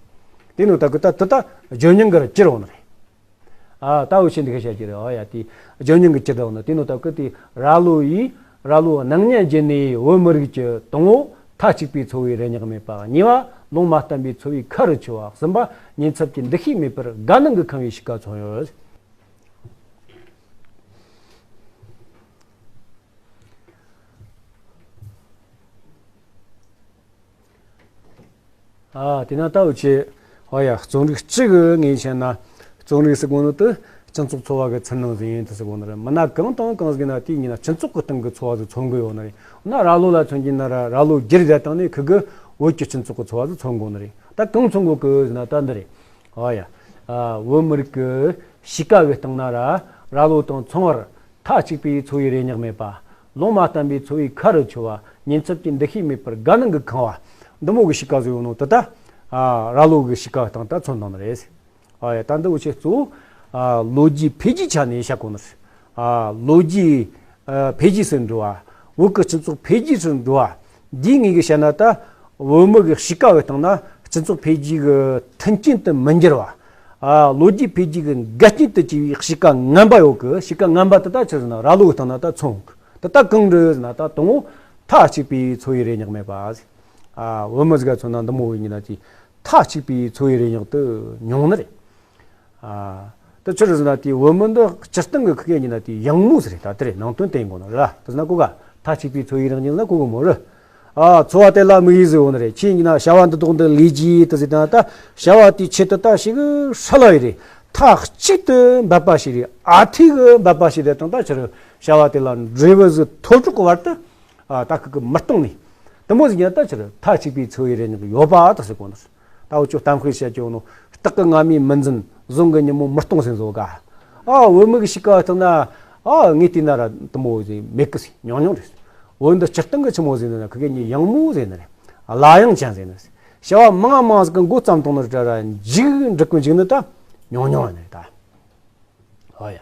དེ་ནོ་ད་གི་ད་དེ་ད་བརྗོད་སྙིང་གི་ར་གྱུར་འོང་ནི་རེད། ཨ་ད་འུ་ཆོས་འདི་ག་བཤད་རྒྱུ་རེད། ཨ་ཡ་དེ་བརྗོད་སྙིང་གི་གྱུར་འོང་ནི་དེ་ནོ་ད་གི་དེ་ར་ལོ་ཡིས། ར་ལོ་སྣང་བརྙན་བརྒྱུད་ནས་བོད་མི་རིགས་ཀྱི་དང་པོ་མཐའ་གཅིག་པའི་འཚོ་བའི་རེ་སྙེག་མེད་པ། གཉིས་པ་ལུང་མ་བསྟན་པའི་འཚོ་བའི་ཁ་རུ་ཆུད་པ། གསུམ་པ་ཉེན་ཚབས་ཀྱི་འདུ་ཤེས་མེད་པར་དགའ་སྣང་གིས་ཁེངས་པའི་གཤིས་ཀ་མཚོན་ཡོད། ཨ་དེ་ན་ད་འུ་ཆོས། ཨོ་ཡ་རྩོམ་རིག་གཅིག་གི་ངས་བཤད་ན། རྩོམ་རིག་ཟེར་གོ་ནོ་དེ་སྤྱི་ཚོགས་འཚོ་བ་གི་ཚུར་སྣང་ཟིག་ཡིན་དུ་ཟེར་གོ་ནི་རེད། མི་སྣ་གང་དང་གང་ཟིག་ན་དེའི་ཉིན་ན་སྤྱི་ཚོགས་གི་སྟེང་གི་འཚོ་བ་ཟིག་མཚོན་གི་ཡོད་ནི་རེད། ན་ར་ལོ་ལ་མཚོན་གྱི་ན་ར་ར་ལོ་བསྒྱུར་ད་དང་ནི་ཁི་གི་བོད་ཀྱི་སྤྱི་ཚོགས་གི་འཚོ་བ་ཟིག་མཚོན་གོ་ནི་རེད། ད་གང་མཚོན་གོ་གི་ཟེར་ན་ད་འདི་རེད། ཨོ་ཡ། ཨ་བོད་མི་རིགས་ཀྱི་གཤིས་ཀ་གི་སྟེང་ན་ར་ར་ལོ་དང་མཚུངས་པར། མཐའ་གཅིག་པའི་འཚོ་བའི་རེ་སྙེག་མེད་པ། ལུང་མ་བསྟན་པའི་འཚོ་བའི་ཁ་རུ་ཆུད་པ། ཉེན་ཚབས་ཀྱི་འདུ་ཤེས་མེད་པར་དགའ་སྣང་གིས་ཁེངས་པ། འདི་མོ་གི་གཤིས་ཀ་ཟིག་ཡོད་ནོ་དེ་ད། ཨ་ར་ལོ་གི་གཤིས་ཀ་སྟེང་ད་མཚོན་བཏང་ནི་རེད། ཨ་ཡ་ད་འདི་འུ་ཆོས་གཙོ་བོ། ཨ་ལོ་རྒྱུས་འཕེལ་རྒྱས་ཆ་ནས་བཤད་གོ་ནི་རེད། ཨ་ལོ་རྒྱུས་ཨ་འཕེལ་རྒྱས་སུ་འགྲོ་བ། བོད་ཀྱི་སྤྱི་ཚོགས་འཕེལ་རྒྱས་སུ་འགྲོ་བ། འདིའི་ངོས་ཀྱིས་བཤད་ན་ད། བོད་མི་གི་གཤིས་ཀ་བའི་སྟེང་ན་སྤྱི་ཚོགས་འཕེལ་རྒྱས་ཀྱི་མཐུན་རྐྱེན་དུ་མི་འགྱུར་བ། ཨ་ལོ་རྒྱུས་འཕེལ་རྒྱས་ཀྱི་འགལ་རྐྱེན་དུ་གྱུར་བའི་གཤིས་ཀ་ངན་པ་ཡོད་གི། གཤིས་ཀ་ངན་པ་དེ་དག་ཆི་ཟེར་ན་ར་ལོ་གི་སྟེང་ན་ད་མཚོན་གི། དེ་དག་གང་རེད་ཟེར་ན་ད་དང་པོ་མཐའ་གཅིག་པའི་འཚོ་བའི་རེ་སྙེག་མེད་པ། ཨ་བོད་མི་ཟིག་ག་མཚོན་ན་འདི་མོ་བོ་ཡིན་ན་དེ་མཐའ་གཅིག་པའི་འཚོ་བའི་རེ་སྙེག་དེ་ཉུང་ནི་རེད། ཨ། དེ་ཆི་རེད་ཟེར་ན་དེའི་བོད་མི་འདི་སྤྱིར་བཏང་གི་ཁུག་ཡ་ཉིན་ན་དེའི་ཡང་མོ་ཟེར་རེད། ད་དེ་རེད་ནང་དོན་དེ་ཡིན་དགོས་ན་རེད། དེ་ཟེར་ན་གོ་ག་མཐའ་གཅིག་པའི་འཚོ་བའི་རང་བཞིན་ན་གོ་གི་མོ་རེད། ཨ་འཚོ་བ་དེ་ལ་དམིགས་ཡུལ་ཟེར་བོ་ནི་རེད། ཁྱེད་ཡིན་ན་བྱ་བ་འདི་དག་འདི་ལས་རྒྱུ་དེ་ཟེར་དང་ད་བྱ་བ་དེའི་ཆེད་དུ་ད་ཞིག་ཧྲ་ལ་ཡི་རེད། མཐའ་གཅིག་ཏུ་འབད་པ་ཞིག་རེད། ཨ་ཐིག་གི་འབད་པ་ཞིག་རེད་དང་ད་ཆི་རེད་བྱ་བ་དེ་ལ་འབྲས་བུ་ཟིག་ཐོབ་གྲོགས་ཀྱི་བར་དུ། ཨ་ད་ཁུག་གི་མི་གཏོང་ནི། དེ་མོ་ཟིག་ཡིན་ན་ད་ཆི་རེད་མཐའ་གཅིག་པའི་འཚོ་བའི་རེ་སྙེག་ཡོད་པ་དེ་ཟེར་གོ་ནི་རེད། ད་འུ་ཆོ་གཏམ་དཔེ་བཤད་ཀྱི་ཡོད་ནོ། སྟག་གི་རྔ་མའི་མི་འཛིན་ཟོང་གི་ཉིན་མོ་མི་གཏོང་ཟེར་བཟོ་ག་ཨ་བོད་མི་གི་གཤིས་ཀ་བལྟས་ན། ཨ་ངས་བལྟས་ན་ར་དེ་མོ་ཟིག་མེད་གི་ཟེར་ཉུང་ཉུང་རེད། བོད་འདི་སྤྱིར་བཏང་གི་ཆི་མོ་ཟིག་ཟེར་ན་ཁུག་གི་ཉིན་ཡང་མོ་ཟེར་ནི་རེད། ལ་ཡང་ཅན་ཟེར་ནི་རེད། བྱ་བ་མང་མང་ཟིག་གི་མགོ་བརྩམས་བཏང་ནི་རེད་ར་འཇིག་འགྲིག་གི་འཇིག་ནི་ད་ཉུང་ཉུང་ནི་རེད་ད། ཨོ་ཡ།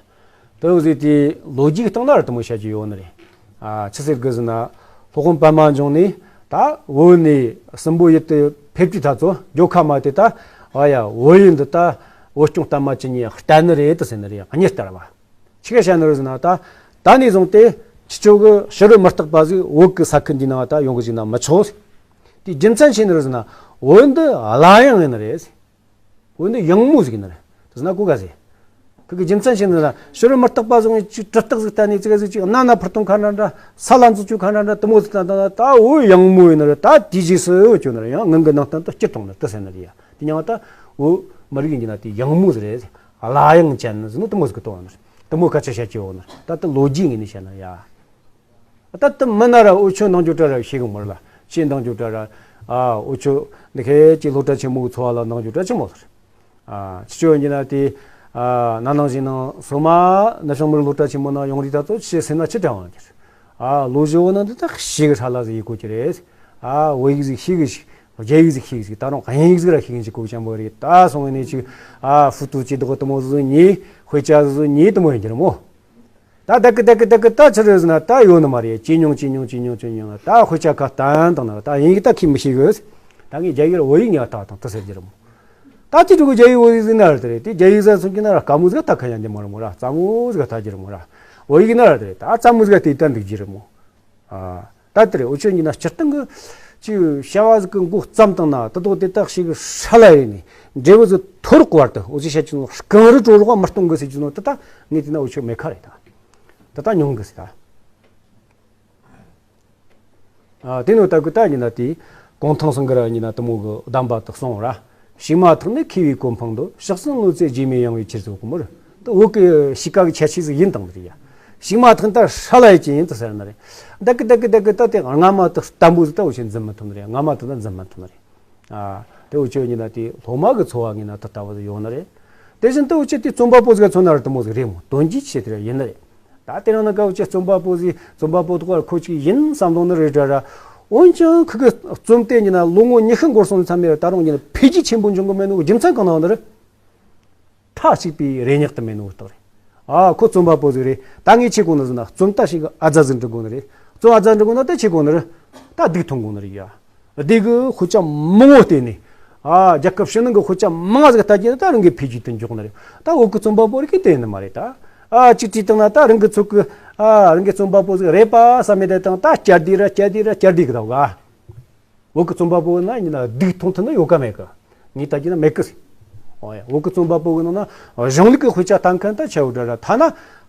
དེ་ཟིག་དེ་ལོ་རྒྱུས་སྟེང་ན་ར་དེ་མོ་བཤད་རྒྱུ་ཡོད་ནི་རེད། ཨ་ཆི་ཟེར་གི་ཟེར་ན། སློབ་དཔོན་པདྨ་འབྱུང་གནས་ད་བོད་ནས་སྲིན་པོ་ཡུལ་དུ་ཕེབས་དུས་ད་ཚོ་རྒྱལ་ཁ་མ་དེ་ད། ཨ་ཡ་བོད་ཡུལ་འདི་ད་བོད་སྐྱོང་གཏམ་མ་ཅི་ཉིད་གཏན་ནི་རེད་དུ་ཟེར་ནི་རེད། ཡང་གཉེར་ལྟར་བ། ཆི་ག་བཤད་ནི་རེད་ཟེར་ན། ད་ད་ནས་བཟུང་སྟེ་ཁྱེད་ཆོ་གི་ཕྱི་རོལ་མུ་སྟེགས་པ་ཟིག་བོད་ཀྱི་ས་ཁུལ་འདི་ནང་ད་ཡོང་གི་ཟིག་ན་མི་ཆོག། དེ་རྒྱུ་མཚན་ཆི་ནི་རེད་ཟེར་ན། བོད་འདི་བླ་གཡང་ཡིན་ནི་རེད། བོད་འདི་ཡང་མོ་ཟིག་ཡིན་ནི་རེད། དེ་ན་གོ་ག་ཟེ། ཁི་གི་རྒྱུ་མཚན་ཆི་ནི་ལ། ཕྱི་རོལ་མུ་སྟེགས་པ་ཟིག་ཅིག་གྲི་སྟེགས་ཟིག་བསྟན་ནས་ཅིག་ཟིག་ཅིག་གནའ་ན་ཕུར་ཐུང་ཁ་འདྲ་འདྲ། ས་ལ་འཛུགས་ཆུ་ཁ་འདྲ་འདྲ་དུ་མོ་ཟིག་བསྟན་ད་ད་བོད་ཡང་མོ་ཡིན་ནི་རེད། ད་དེ་རྗེས་སུ་བོད་ཅོ་ནི་རེད། ཡང་ངང་གི་ནང་བསྟན་དུ་སྐྱིད་གཏོང་ནི་དུ་ཟེར་ནི་རེད་ཡ། དེ་ཉང་ད་བོད་མི་རིགས་ཡིན་གྱི་ན་དེ་ཡང་མོ་ཟིག་རེད། བླ་གཡང་ཅན་ཟིག་ནི་དུ་མོ་ཟིག་གི་གཏོང་ནི་རེད། དུ་མོ་སྐད་ཆ་བཤད་ཀྱི་ཡོད་ནི་རེད། ད་དུ་ལོ་རྒྱུས་ངོས་ནས་བཤད་ན་ཡ། ད་དུ་མི་ན་ར་འུ་ཆོ་འདང་རྒྱུ་དྲ་ར་ཤེས་གི་མོ་ར་ལ། ཆེ་འདང་རྒྱུ་དྲ་ར། ཨ་འུ་ཆོ་འདི་ཁའི་ཅི་སློབ་གྲྭ་ཆེན་མོའི་འཚོ་བ་ལ་འདང་རྒྱུ་དྲ་ཆེན་མོ་ཟེར། ཨ་ཆི་ཆོ་ཡིན་གྱི་ན་དེ། ཨ་ན་ནང་བཞིན་ནང་སོ་མ་ན་ཤང་མི་རིགས་སློབ་གྲྭ་ཆེན་མོ་ནང་ཡོང་རིགས་ད་ཚོ་ཆི་སེམས་ན་ཆི་དྲན་བ་གྱིར། ཨ་ལོ་བཞི་བོ་ནང་དུ་ད་ཤེས་གི་ཧྲ་ལ་ཟིག་ཡི་གོ་གྱི་རེད། ཨ་བོད་ཡིག་ཟིག་ཤེས་གི་ཞིག་རྒྱ་ཡིག་ཟིག་ཤེས་གི་ཞིག་ད་རུང་དབྱིན་ཡིག་ཟིག་ར་ཤེས་གི་ཞིག་གོ་ཅན་པོ་རེད། ད་སོང་ངས་ནས་ཅིག་ཨ་ཧྥུ་ཏུ་ཅི་དག་དུ་མོ་ཟིག་ཉེ། དཔེ་ཆ་ཟིག་ཉེ་དུ་མོ་ཡིན་གྱི་རེད་མོ། ད་ད་གི་ད་གི་ད་གི་ད་ཆི་རེད་ཟེར་ན། ད་ཡོད་ནི་མ་རེད། ཇེ་ཉུང་ཇེ་ཉུང་ཇེ་ཉུང་ཇེ་ཉུང་། ད་དཔེ་ཆ་ཁ་བཏང་བཏང་ན་ད་དབྱིན་ཡིག་ད་ཁྱི་མི་ཤེས་གི། ད་ངས་རྒྱ་ཡིག་ར་བོད་ཡིག་ཉག་ཐག་དང་དུ་ཟེར་གྱི་རེད་མོ། ད་ཅི་འགྲོ་གི་རྒྱ་ཡིག་བོད་ཡིག་ཟེར་ན་ར་དེ་རེད། དེ་རྒྱ་ཡིག་ཟེར་སོང་གི་ན་ར་དཀའ་མོ་ཟིག་ད་ཁ་ཡང་འདི་མ་རེད་མོ་ར། རྩ་མོ་ཟིག་ད་རྒྱུ་རེད་མོ་ར། བོད་ཡིག་ན་ར་དེ་རེད། ད་རྩ་མོ་ཟིག་དེ་ད་འདུག་རྒྱུ་རེད་མོ། ཨ་ད་དེ་རེད། འུ་ཆོ་ཡིན་ན་སྤྱིར་བཏང་གི་ཅིག་བྱ་བ་ཟིག་གི་མགོ་བརྩམས་བཏང་ན་ད་དོ་དེ་དག་ཞིག་གི་ཧྲ་ལ་ཡིན་ནི་འབྲས་བུ་ཟིག་ཐོར་གོ་བར་དུ་འུ་ཆོ་བཤད་ཀྱི་ནོ། རྐང་རུ་གྲོ་རོག་མི་གཏོང་གི་ཟེར་གྱི་ནོ། ད་ད་ངས་དེ་ན་འུ་ཆོ་མེད་ཁ་རེད་ད། ད་ད་ཉུང་གི་ཟེར་ད། ཨ་དེ་ནོ་ད་གི་ད་ཡིན་ན་དེ་གུང་ཐང་སང་གི་ར་ཡིན་ན་དུ་མོ་གི་གདམས་པ་དུ་སོང་ར། ཞིག་མ་ཐག་ནི་མཁས་པའི་གོ་འཕང་དུ། ཕྱག་སེན་གནོད་འཚེ་རྗེས་མེད་ཡོང་བའི་ཕྱིར་ཟེར་གོ་མོ་ར། ད་བོད་ཀྱི་གཤིས་ཀ་གི་ཁྱད་ཆོས་ཟིག་ཡིན་དང་འདིར་ཡ། ཞིག་མ་ཐག་ད་ཧྲ་ལ་ཡི་ཅི་ཡིན་དུ་ཟེར་ན་རེད། ད་གི་ད་གི་ད་གི་ད་དེ་སྔ་མ་དུ་བརྟན་པོ་ཟིག་ད་འུ་ཆོས་འཛིན་མི་ཐུབ་ནི་རེད། སྔ་མ་དུ་ད་འཛིན་མི་ཐུབ་ནི་རེད། ཨ་དེ་འུ་ཆོ་ཡིན་ན་དེ་སློབ་མ་གི་འཚོ་བ་ངོས་ན་དུ་ལྟ་བུ་ཟིག་ཡོང་ནི་རེད། དེ་བཞིན་དུ་འུ་ཆོ་དེ་རྩོམ་པ་པོ་ཟིག་ག་མཚོན་ན་ར་དུ་མོ་ཟིག་རེད་མོ། དོན་གྱིས་ཆེ་དེ་ར་ཡིན་ནི་རེད། ད་དེ་རིང་ནི་ཀ་འུ་ཆོ་རྩོམ་པ་པོ་ཟིག་རྩོམ་པ་པོ་དོག་ཁོ་ཅིག་ཡིན་བསམ་ལོང་ནི་རེད་དྲ་ར། འོན་ཀྱང་ཁི་གི་རྩོམ་དེ་ཡིན་ན་ལོ་ངོ་ཉི་ཤུ་འགོར་སོང་ནི་ཚ་མེད་ར། ད་རུང་ཡིན་ན་འཕེལ་རྒྱས་ཆེན་པོ་འབྱུང་གི་མེད་ནོ་རྒྱུ་མཚན་གང་ན་འདི་རེད། མཐའ་གཅིག་པའི་རེ་སྙེག་དུ་མེད་ནོ་རྟགས་རེད། ཨ་ཁོ་རྩོམ་པ་པོ་ཟིག་རེད། ད་ངས་ཆི་གོ་ནི་ཟེར་ན་རྩོམ་ད་ཞིག་གི་ཨ་ཛ་ཟིག་འབྲི་གོ་ནི་རེད། རྩོམ་ཨ་ཛ་འབྲི་གོ་ན་ད་ཆི་གོ་ནི་རེད། ད་སྡུག་མཐོང་གོ་ནི་རེད་ཡ། སྡུག་གི་དཔེ་ཆ་མང་བོ་བལྟས་ནས། ཨ་རྒྱལ་ཁབ་ཕྱི་ནང་གི་དཔེ་ཆ་མང་ཟིག་ལྟ་རྒྱུ་ད་རང་གི་འཕེལ་རྒྱས་དུ་འཇོག་ནི་རེད། ད་བོད་གི་རྩོམ་པ་པོ་རིགས་ཀྱིས་བལྟས་ནི་མ་རེད་ད། ཨ་ཅིག་བྲིས་བཏང་ན་ད་རང་གི་ཚོད་གི། ཨ་རང་གི་རྩོམ་པ་པོ་ཟིག་རེད་པ་བསམ་མེད་དེ་དང་ད་བསྐྱར་ཟློས་ར་བསྐྱར་ཟློས་ར་བསྐྱར་ཟློས་གི་ད་ག་བོད་ཀྱི་རྩོམ་པ་པོ་ན་ཡིན་ན་སྡུག་མཐོང་ཐུབ་ན་ཡོད་ག་མེད་གི། ངས་ལྟ་རྒྱུ་ན་མེད་གི་ཟེར། འོ་ཡ། བོད་ཀྱི་རྩོམ་པ་པོ་གི་ནང་ན་གཞུང་ལུགས་ཀྱི་དཔེ་ཆ་ལྟ་མཁན་ད་ཆེ་བོ་འདྲ་ར། ཐ་ན་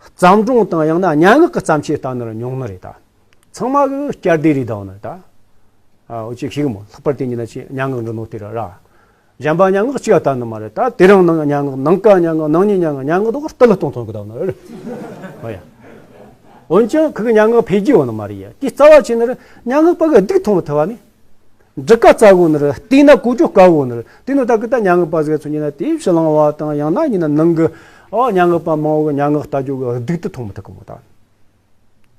བརྩམས་སྒྲུང་དང་ཡང་ན་སྙན་ངག་གི་བརྩམས་ཆོས་ལྟ་ནི་ར་ཉུང་ནི་རེད་ད། ཚང་མ་གི་བསྐྱར་ཟློས་རེད་ད་འོ་ནི་རེད་ད། ཨ་འོ་ཅིག་ཤེས་གི་མོ། ལྷག་པར་དེ་ཡིན་ན་ཅིག་སྙན་ངག་འབྲི་ནོ་དེ་ར་ར། གཞན་པ་སྙན་ངག་གཅིག་ལ་ལྟ་ནི་མ་རེད་ད། དེ་རིང་ནང་སྙན་ངག་ནངས་ཀ་སྙན་ངག་ནང་ཉིན་སྙན་ངག་སྙན་ངག་དོག་སྟེ་ལ་གཏོང་ཐོང་གི་ད་འོ་ནི་རེད། འོ་ཡ། འོན་ཀྱང་ཁི་གི་སྙན་ངག་འཕེལ་རྒྱས་འོང་ནི་མ་རེད་ཡ། དེ་རྩ་བ་ཆེ་ནི་རེད། སྙན་ངག་པ་གི་སྡུག་མཐོང་མི་ཐུབ་བ་ནི། འབྲི་ཀ་རྩ་གོ་ནི་རེད། བལྟས་ན་གོ་རྒྱུ་དཀའ་བོ་ནི་རེད། དེ་ནི་ད་གི་ད་སྙན་ངག་པ་ཟིག་མཚོན་ན་དེ་ཕྱི་གླིང་བ་དང་ཡང་ན་ཡིན་ན་ནང་གི་ཨོ་སྙན་ངག་པ་མང་བོ་གི་སྙན་ངག་ལྟ་རྒྱུ་གི་སྡུག་ཏུ་མཐོང་མི་ཐུབ་གི་མོ་ད།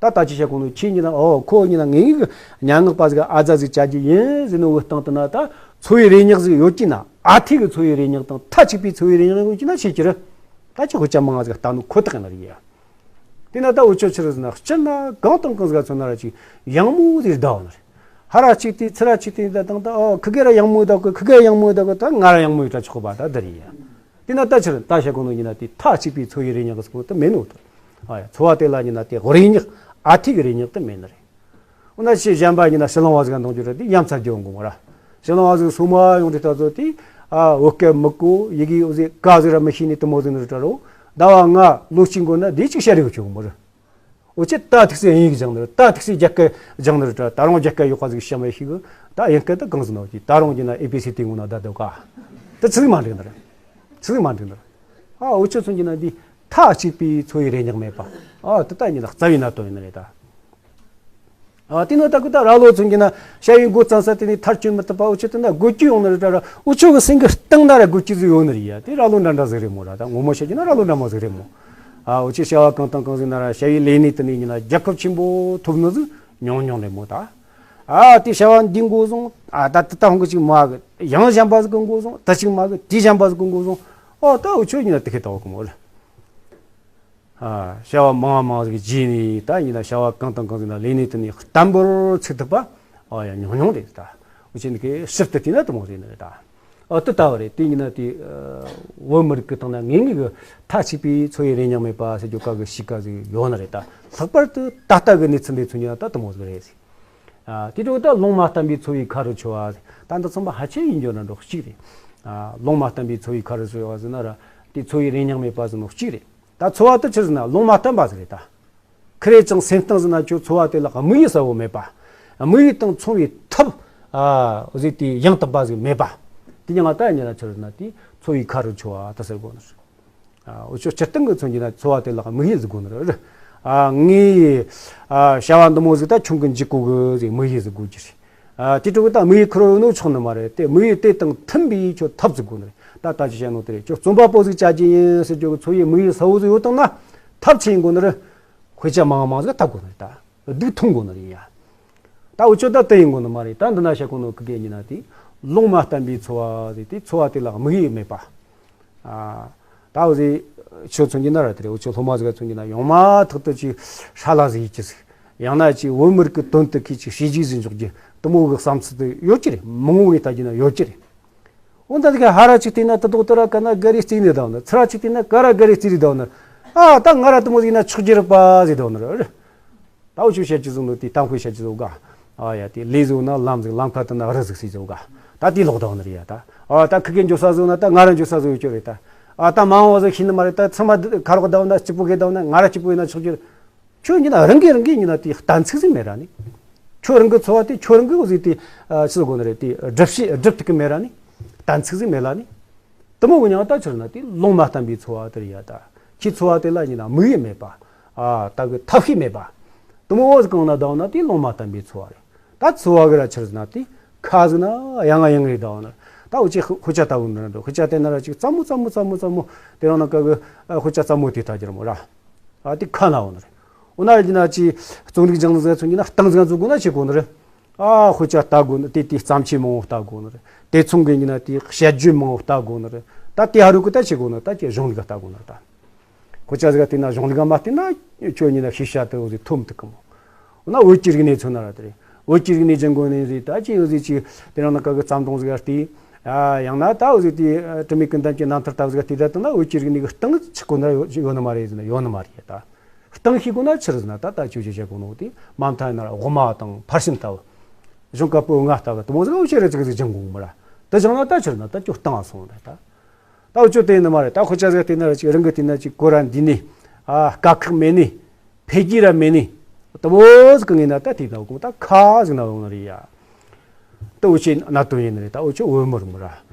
ད་ད་ཅི་བྱེད་གོ་ནོ་ཁྱེད་ཡིན་ན་ཨོ་ཁོ་ཡིན་ན་ངེད་གི་སྙན་ངག་པ་ཟིག་ཨ་ཛ་ཟིག་བྱ་རྒྱུ་ཡིན་ཟེར་ནོ་གི་སྟེང་དུ་ན་ད་འཚོ་བའི་རེ་སྙེག་ཟིག་ཡོད་ཀྱི་ན། ཨ་ཐི་གི་འཚོ་བའི་རེ་སྙེག་དང་མཐའ་གཅིག་པའི་འཚོ་བའི་རེ་སྙེག་ཡོད་ཀྱི་ན་ཤེས་ཀྱི་རེད། ད་ཅི་དཔེ་ཆ་མང་ང་ཟིག་ལྟ་ནོ་ཁོ་ཐག་ཡིན་ནི་རེད་ཡ། དེ་ན་ད་འུ་ཆོ་ཆི་རེད་ཟེར་ན་སྤྱིར་ན་གང་དང་གང་ཟིག་མཚོན་ན་ར་ཅིག་ཡང་མོ་ཟིག་ད་འོ་ནི་རེད། ཧ་ར་གཅིག་དེ་ཚི་ར་གཅིག་དེ་ད་དང་ད་ཨོ་ཁི་གེ་ར་ཡང་མོ་ད་གི། ཁི་གེ་ར་ཡང་མོ་ད་གི། ད་ང་ར་ཡང་མོ་ཡོད་ད་ཆོག་པ་ད་འདི་རེད་ཡ། དེ་ན་ད་ཕྱིར་ད་བཤད་གོ་ནོ་ཡིན་ན་དེ་མཐའ་གཅིག་པའི་འཚོ་བའི་རེ་སྙེག་ཟེར་གོ་དེ་མེད་ནོ་ད། ཨ་ཡ། འཚོ་བ་དེ་ལ་ཡིན་ན་དེ་རེ་སྙེག་ཨ་ཐི་གི་རེ་སྙེག་དེ་མེད་ནི་རེད། འོ་ན་ཕྱིར་གཞན་པ་ཡིན་ན་ཕྱི་གླིང་བ་ཟིག་ག་འདང་རྒྱུ་རེད། དེ་ཡ་མཚར་རྒྱུ་འོང་གོ་མོ་ར། ཕྱི་གླིང་བ་ཟིག་སོ་མ་ཡོང་དུས་ད་ཚོ་དེ་ཨ་བོད་སྐད་མི་གོ། ཡི་གེ་འོ་ཟིག་ག་ཟིག་ར་མི་ཤེས་ནི་དེ་མོ་ཟིག་ནི་རེད་དྲ་རོ། ཟླ་བ་ལྔ་ལོ་གཅིག་འགོར་ན་དེ་གཅིག་བཤད་རེ་གོ་ཆོག་གོ་མོ་ར། འུ་ཆོས་ད་ཐུག་སེ་དབྱིན་ཡིག་སྦྱང་ནི་རེད། ད་ཐུག་སེ་རྒྱ་སྐད་སྦྱང་ནི་རེད་དྲ། ད་རུང་རྒྱ་སྐད་ཡག་པ་ཟིག་བཤད་མི་ཤེས་གི། ད་དབྱིན་སྐད་ད་གང་ཟིག་ན་འུ་ཆོས་ད་རུང་གྱི་ན་ཨེ་བི་སི་ཏི་ངོ་ན་ད་འདོད་ག། ད་ཆི་ཟིག་མ་འགྲིག་ནི་རེད། ཆི་ཟིག་མ་འགྲིག་ནི་རེད། ཨ་འུ་ཆོ་མཚོན་གྱི་ན་འདི་མཐའ་གཅིག་པའི་འཚོ་བའི་རེ་སྙེག་མེད་པ། ཨ་དེ་ད་ཡིན་ན་རྩ་བའི་གནད་དོན་ཡིན་ནི་རེད་ད། ཨ་དེ་ནོ་ད་གི་ད་ར་ལོ་མཚོན་གྱི་ན་བྱ་བའི་འགོ་བརྩམས་ས་དེ་ནས་མཐར་སྐྱོད་མི་ཐུབ་པ། འུ་ཆོ་དེ་ན་དགོད་རྒྱུ་ཡོང་ནི་རེད་དྲ་ར། འུ་ཆོ་གི་སེམས་གི་གཏིང་ན་ར་དགོད་རྒྱུ་ཟིག་ཡོད་ནི་རེད་ཡ། དེ་ར་ལོ་འདྲ་འདྲ་ཟིག་རེད་མོ་ར། ད་ངོ་མ་བཤད་རྒྱུ་ན་ར་ལོ་འདྲ་མོ་ཟིག་རེད་མོ། ཨ་འུ་ཆོས་བྱ་བ་གང་དང་གང་ཟིག་ན་ར་བྱ་བའི་ལས་གནས་དེ་ནས་ཡིན་ན་རྒྱལ་ཁབ་ཆེན་པོ་ཐོབ་ནི་ཟིག་ཉུང་ཉུང་རེད་མོ་ད། ཨ་དེ་བྱ་བ་འདི་འགོ་བཟུང་། ཨ་ད་དེ་ད་ཧོང་གི་ཅིག་མ་གི་ཡང་གཞན་པ་ཟིག་གི་འགོ་བཟུང་། ད་ཅིག་མ་གི་དེ་གཞན་པ་ཟིག་གི་འགོ་བཟུང་། ཨོ་ད་འུ་ཆོ་ཡིན་ན་དེ་ཁེ་ད་འོ་གི་མོ་ར། ཨ། བྱ་བ་མང་བ་མང་ཟིག་བརྗེས་ནས་ད་ཡིན་ན་བྱ་བ་གང་དང་གང་ཟིག་ན་ལས་གནས་དེ་ནས་བརྟན་པོར་ཚུགས་ཐུབ་པ། ཨ་ཡ་ཉུང་ཉུང་རེད་ད། འུ་ཆོ་འདི་གའི་ཞིབ་ཏུ་བལྟས་ན་དེ་མོ་རེད་ནི་རེད་ད། ཨ་དེ་ལྟ་བུ་རེད། དེ་ཡིན་ན་དེ་ཨ་བོད་མི་རིགས་ཀྱི་སྟེང་ན་ངེས་ངེས་ཀྱི་མཐའ་གཅིག་པའི་འཚོ་བའི་རེ་སྙེག་མེད་པ་ཟེར་རྒྱུ་ག་གི་གཤིས་ཀ་ཟིག་ཡོད་ནི་རེད་ད། ལྷག་པར་དུ་ད་ལྟ་གི་གནས་ཚུལ་འདི་ཚོ་ཉིད་ད་དེ་མོ་ཟིག་རེད་ཟེར། ཨ་དེ་འཕྲོ་ད་ལུང་མ་བསྟན་པའི་འཚོ་བའི་ཁ་རུ་འཕྱོ་བ་ཟེར། ད་འདི་ཚང་མ་ཧ་ཅང་ཡིན་རྒྱུ་ན་འགྲོ་གཅིག་རེད། ཨ་ལུང་མ་བསྟན་པའི་འཚོ་བའི་ཁ་རུ་འཕྱོ་བ་ཟེར་ན་ར་དེ་འཚོ་བའི་རེ་སྙེག་མེད་པ་ཟེར་ནོ་གཅིག་རེད། ད་འཚོ་བ་དེ་ཆི་ཟེར་ན་ལུང་མ་བསྟན་པ་ཟིག་རེད་ད། ཁེར་རེ་ཅང་སེམས་གཏིང་ཟིན་ན་ཁྱོད་འཚོ་བ་དེ་ལ་དམིགས་ཡུལ་གསལ་བོ་མེད་པ། དམིགས་ཡུལ་དང་མཚུངས་པའི་ཐབས། ཨ་ཟིག་དེ་ཡང་དག་པ་ཟིག་མེད་པ། དེ་ཉང་ད་ཉེ་ན་ཆི་རེད་ན་དེ་འཚོ་བའི་ཁ་རུ་འཕྱོ་བ་ད་ཟེར་དགོས་ནི་རེད། ཨ་འུ་ཆོ་སྤྱིར་བཏང་གི་མཚོན་གྱི་ན་འཚོ་བ་དེ་ལ་དམིགས་ཡུལ་ཟིག་དགོས་ནི་རེད། ཨ་ངས་ཨ་བྱ་བ་འདི་མོ་ཟིག་ད་ཁྱོད་ཀྱི་འཇིག་གོ་གི་ཟིག་དམིགས་ཡུལ་ཟིག་དགོས་ཀྱི་རེད། ཨ་དེ་འཕྲོ་གི་ད་དམིགས་ཡུལ་ཁེར་རོ་ཡོད་ནོ་ཆོག་ནི་མ་རེད་དེ། དམིགས་ཡུལ་དེ་དང་མཐུན་པའི་ཁྱོད་ཐབས་ཟིག་དགོས་ནི་རེད། ད་ད་ཅི་བཤད་ནོ་དེ་རེད། ཁྱོད་རྩོམ་པ་པོ་ཟིག་བྱ་རྒྱུ་ཡིན་ཟེར་རྒྱུ་གི་འཚོ་བའི་དམིགས་ཡུལ་གསལ་བོ་ཟིག་ཡོད་དང་ན་ཐབས་ཆི་ཡིན་དགོས་ནི་རེད། དཔེ་ཆ་མང་མང་ཟིག་ལྟ་དགོས་ནི་རེད་ད། སྡུག་མཐོང་དགོས་ནི་རེད་ཡ། ད་འུ་ཆོ་ད་དེ་ཡིན་དགོས་ནི་མ་རེད། ད་འདི་ན་བཤད་གོ་ནོ་ཁི་གེ་ཉི་ན་དེ་ལུང་མ་བསྟན་པའི་འཚོ་བ་ཟེར་དེ་འཚོ་བ་དེ་ལ་དམིགས་ཡུལ་མེད་པ། ཨ་ད་འུ་ཟིག་ཆོ་མཚོན་གྱི་ན་ར་དེ་རེད། འུ་ཆོ་སློབ་མ་ཟིག་མཚོན་གྱི་ན་ཡང་མ་ཐག་ཏུ་ཅིག་ཧྲ་ལ་ཟིག་ཡིད་ཀྱི་ཟིག་ཡང་ན་ཅིག་བོད་མི་རིགས་ཀྱི་དོན་དུ་ཁི་ཅིག་བྱས་རྗེས་ཟིག་འཇོག་རྒྱུ་དེ་མོ་གི་བསམ་ཚུལ་དེ་ཡོད་ཀྱི་རེད། མང་བོ་ངས་ལྟ་རྒྱུ་ན་ཡོད་ཀྱི་རེད། འོ་ད་དེ་ག་ཧ་ར་ཅིག་བལྟས་ན་དེ་དོག་དེ་ར་ག་ན་ག་རེ་རྩིས་ནས་བསྡད་ནི། ཚུར་ར་ཅིག་བལྟས་ན་ག་ར་ག་རེ་རྩིས་རེ་བསྡད་ནི། ཨ་ད་ང་ར་དེ་མོ་ཟིག་ན་ཆོག་རྒྱུ་རེད་པ་ཟེར་བསྡད་ནི་རེད། ད་འུ་ཆོ་བཤད་རྒྱུ་ཟིག་ནི་དེ་གཏམ་དཔེ་བཤད་རྒྱུ་ཟིག་ག་ཨ་ཡ་དེ་ལས་ཟིག་ན་ལམ་ཟིག་ལམ་ཁ་དེ་ན་རི་ཟིག་ཟེར་ཟིག་ག་ད་དེ་ལོག་བསྡད་ནི་རེད་ཡ། ད་ཨ་ད་ཁི་གེ་འགྱོ་ས་ཟིག་ན་ད་ང་ར་འགྱོ་ས་ཟིག་ཡོད་རྒྱུ་རེད་ད། ཨ་ད་མ་འོངས་པ་ཟིག་ཤེས་ནི་མ་རེད། ད་ཚང་མ་ཁ་རོག་བསྡད་ན་གཅིག་པོ་གེ་བསྡད་ན་ང་ར་གཅིག་པོ་ཡིན་ན་ཆོག་རྒྱུ་རེད། ཁྱོད་ཉིད་ན་རང་གིས་རང་གིས་ཉིད་ན་དེ་གཏན་ཚིགས་ཟིག་མེད་ར་ནི། ཁྱོད་རང་གི་འཚོ་བ་དེ་ཁྱོད་རང་གིས་འོ་ཟིག་དེ་ཨ་ཅི་ཟེར་དགོས་ནི་རེད། དེ་སྒྲུབ་བྱེད་སྒྲུབ་ཐུབ་གི་མེད་ར་ནི། གཏན་ཚིགས་ཟིག་མེད་ལ་ནི། དེ་མོ་གི་མྱང་ལྟ་ཆི་རེད་ན་དེ་ལུང་མ་བསྟན་པའི་འཚོ་བ་དེ་རེད་ཡ། ད་ཁྱོད་འཚོ་བ་དེ་ལ་ཉིད་ན་དམིགས་ཡུལ་མེད་པ། ཨ་ད་གི་ཐབས་ཤེས་མེད་པ། དེ་མོ་འོ་ཟིག་གང་ན་ལྡང་ན་དེ་ལུང་མ་བསྟན་པའི་འཚོ་བ་རེད། ད་འཚོ་བ་གི་ར་ཆི་རེད་ན་དེ་ཁ་ཟིག་ན་ཡང་ང་ཡང་རེད་ལྡང་ན། ད་འུ་ཆོ་དཔེ་ཆ་ལྟ་བུ་འདི་ན་འགྲོ། དཔེ་ཆ་བལྟས་ན་ར་ཅིག་རྩེད་མོ་རྩེད་མོ་རྩེད་མོ་རྩེད་མོ་དེ་རང་ན་ག་གི་ཨ་དཔེ་ཆ་རྩེད་མོ་དེ་ལྟ་རྒྱུ་རེད་མོ་ར། ཨ་དེ་ཁ་ན་འོ་ནི་རེད། འོ་ན་ཡིན་ན་ཅི་རྩོམ་རིག་སྦྱང་ནི་ཟེར་ཚོ་ཡིན་ན་སྟངས་ཟིག་འཛུགས་དགོས་ན་བྱེད་དགོས་ནི་རེད། ཨ་དཔེ་ཆ་ལྟ་དགོས་ནི་དེ་དེ་བརྩམས་ཆོས་མང་བོ་ལྟ་དགོས་ནི་རེད། དེ་མཚུངས་གི་ཡིན་ན་དེ་དཔྱད་བརྗོད་མང་བོ་ལྟ་དགོས་ནི་རེད། ད་དེ་ཧ་རུ་གི་ད་བྱེད་དགོས་ནི་ད་ཅི་གཞུང་ལུགས་ལྟ་དགོས་ནི་རེད་ད། དཔེ་ཆ་ཟིག་བལྟས་ན་གཞུང་ལུགས་མ་བལྟས་ན་ཁྱོད་ཉིད་ན་ཤེས་བྱ་དེ་འོ་ཟིག་ཐོབ་མི་ཐུབ་གི་མོ། འོ་ན་བོད་ཀྱི་རིག་གནས་མཚོན་ན་ར་དེ་རེད། བོད་ཀྱི་རིག་གནས་ཀྱི་འགོ་ནས་རེད། ད་ཅི་འོ་ཟིག་ཅི་དེ་རང་ན་ག་གི་བརྩམས་སྒྲུང་ཟིག་བལྟས། ཨ་ཡང་ན་ད་འོ་ཟིག་དེ་དྲི་མེད་ཀུན་ལྡན་གྱི་རྣམ་ཐར་ལྟ་བུ་ཟིག་བལྟས་ད་དེ་ན་བོད་ཀྱི་རིག་གནས་ཀྱི་སྟེང་ཆི་གོ་ན་ཡོད་ཡོད་ནི་མ་རེད་ཟེར་ན་ཡོད་ནི་མ་རེད་ད། སྟེང་ཤེས་དགོས་ན་ཆི་རེད་ཟེར་ན་ད་ལྟ་ཆོས་ཅི་བྱེད་དགོས་ནོ་དེ་མ་མཐའ་ཡིན་ན་ར་དབུ་མ་དང་ཕར་ཕྱིན་ལྟ་བུ། གཞུང་བཀའ་པོད་ལྔ་ལྟ་བུ་དེ་མོ་ཟིག་འོ་ཆི་རེད་ཅིག་ཟིག་སྦྱང་དགོས་མོ་ར། དེ་སྦྱངས་ན་ད་ཆི་རེད་ན་ད་ཁྱོད་སྟེང་ང་སོང་རེད་ད། ད་འུ་ཆོ་དེ་ཡིན་ནི་མ་རེད། ད་དཔེ་ཆ་ཟིག་བལྟས་ན་ར་ཅིག་རང་གི་བལྟས་ན་ཅིག་གོ་ར་འདི་ནས་ཨ་དཀའ་ཁག་མེད་ནས་འཕེལ་རྒྱས་ར་མེད་ནས་དེ་མོ་ཟིག་གི་ངེས་ན་ད་དེ་ན་འོ་གོང་ད་ཁ་ཟིག་ན་འོང་ནི་རེད་ཡ། ད་འུ་ཆོའི་གནད་དོན་ཡིན་ནི་རེད། ད་འུ་ཆོ་བོད་མི་རེད་མོ་ར།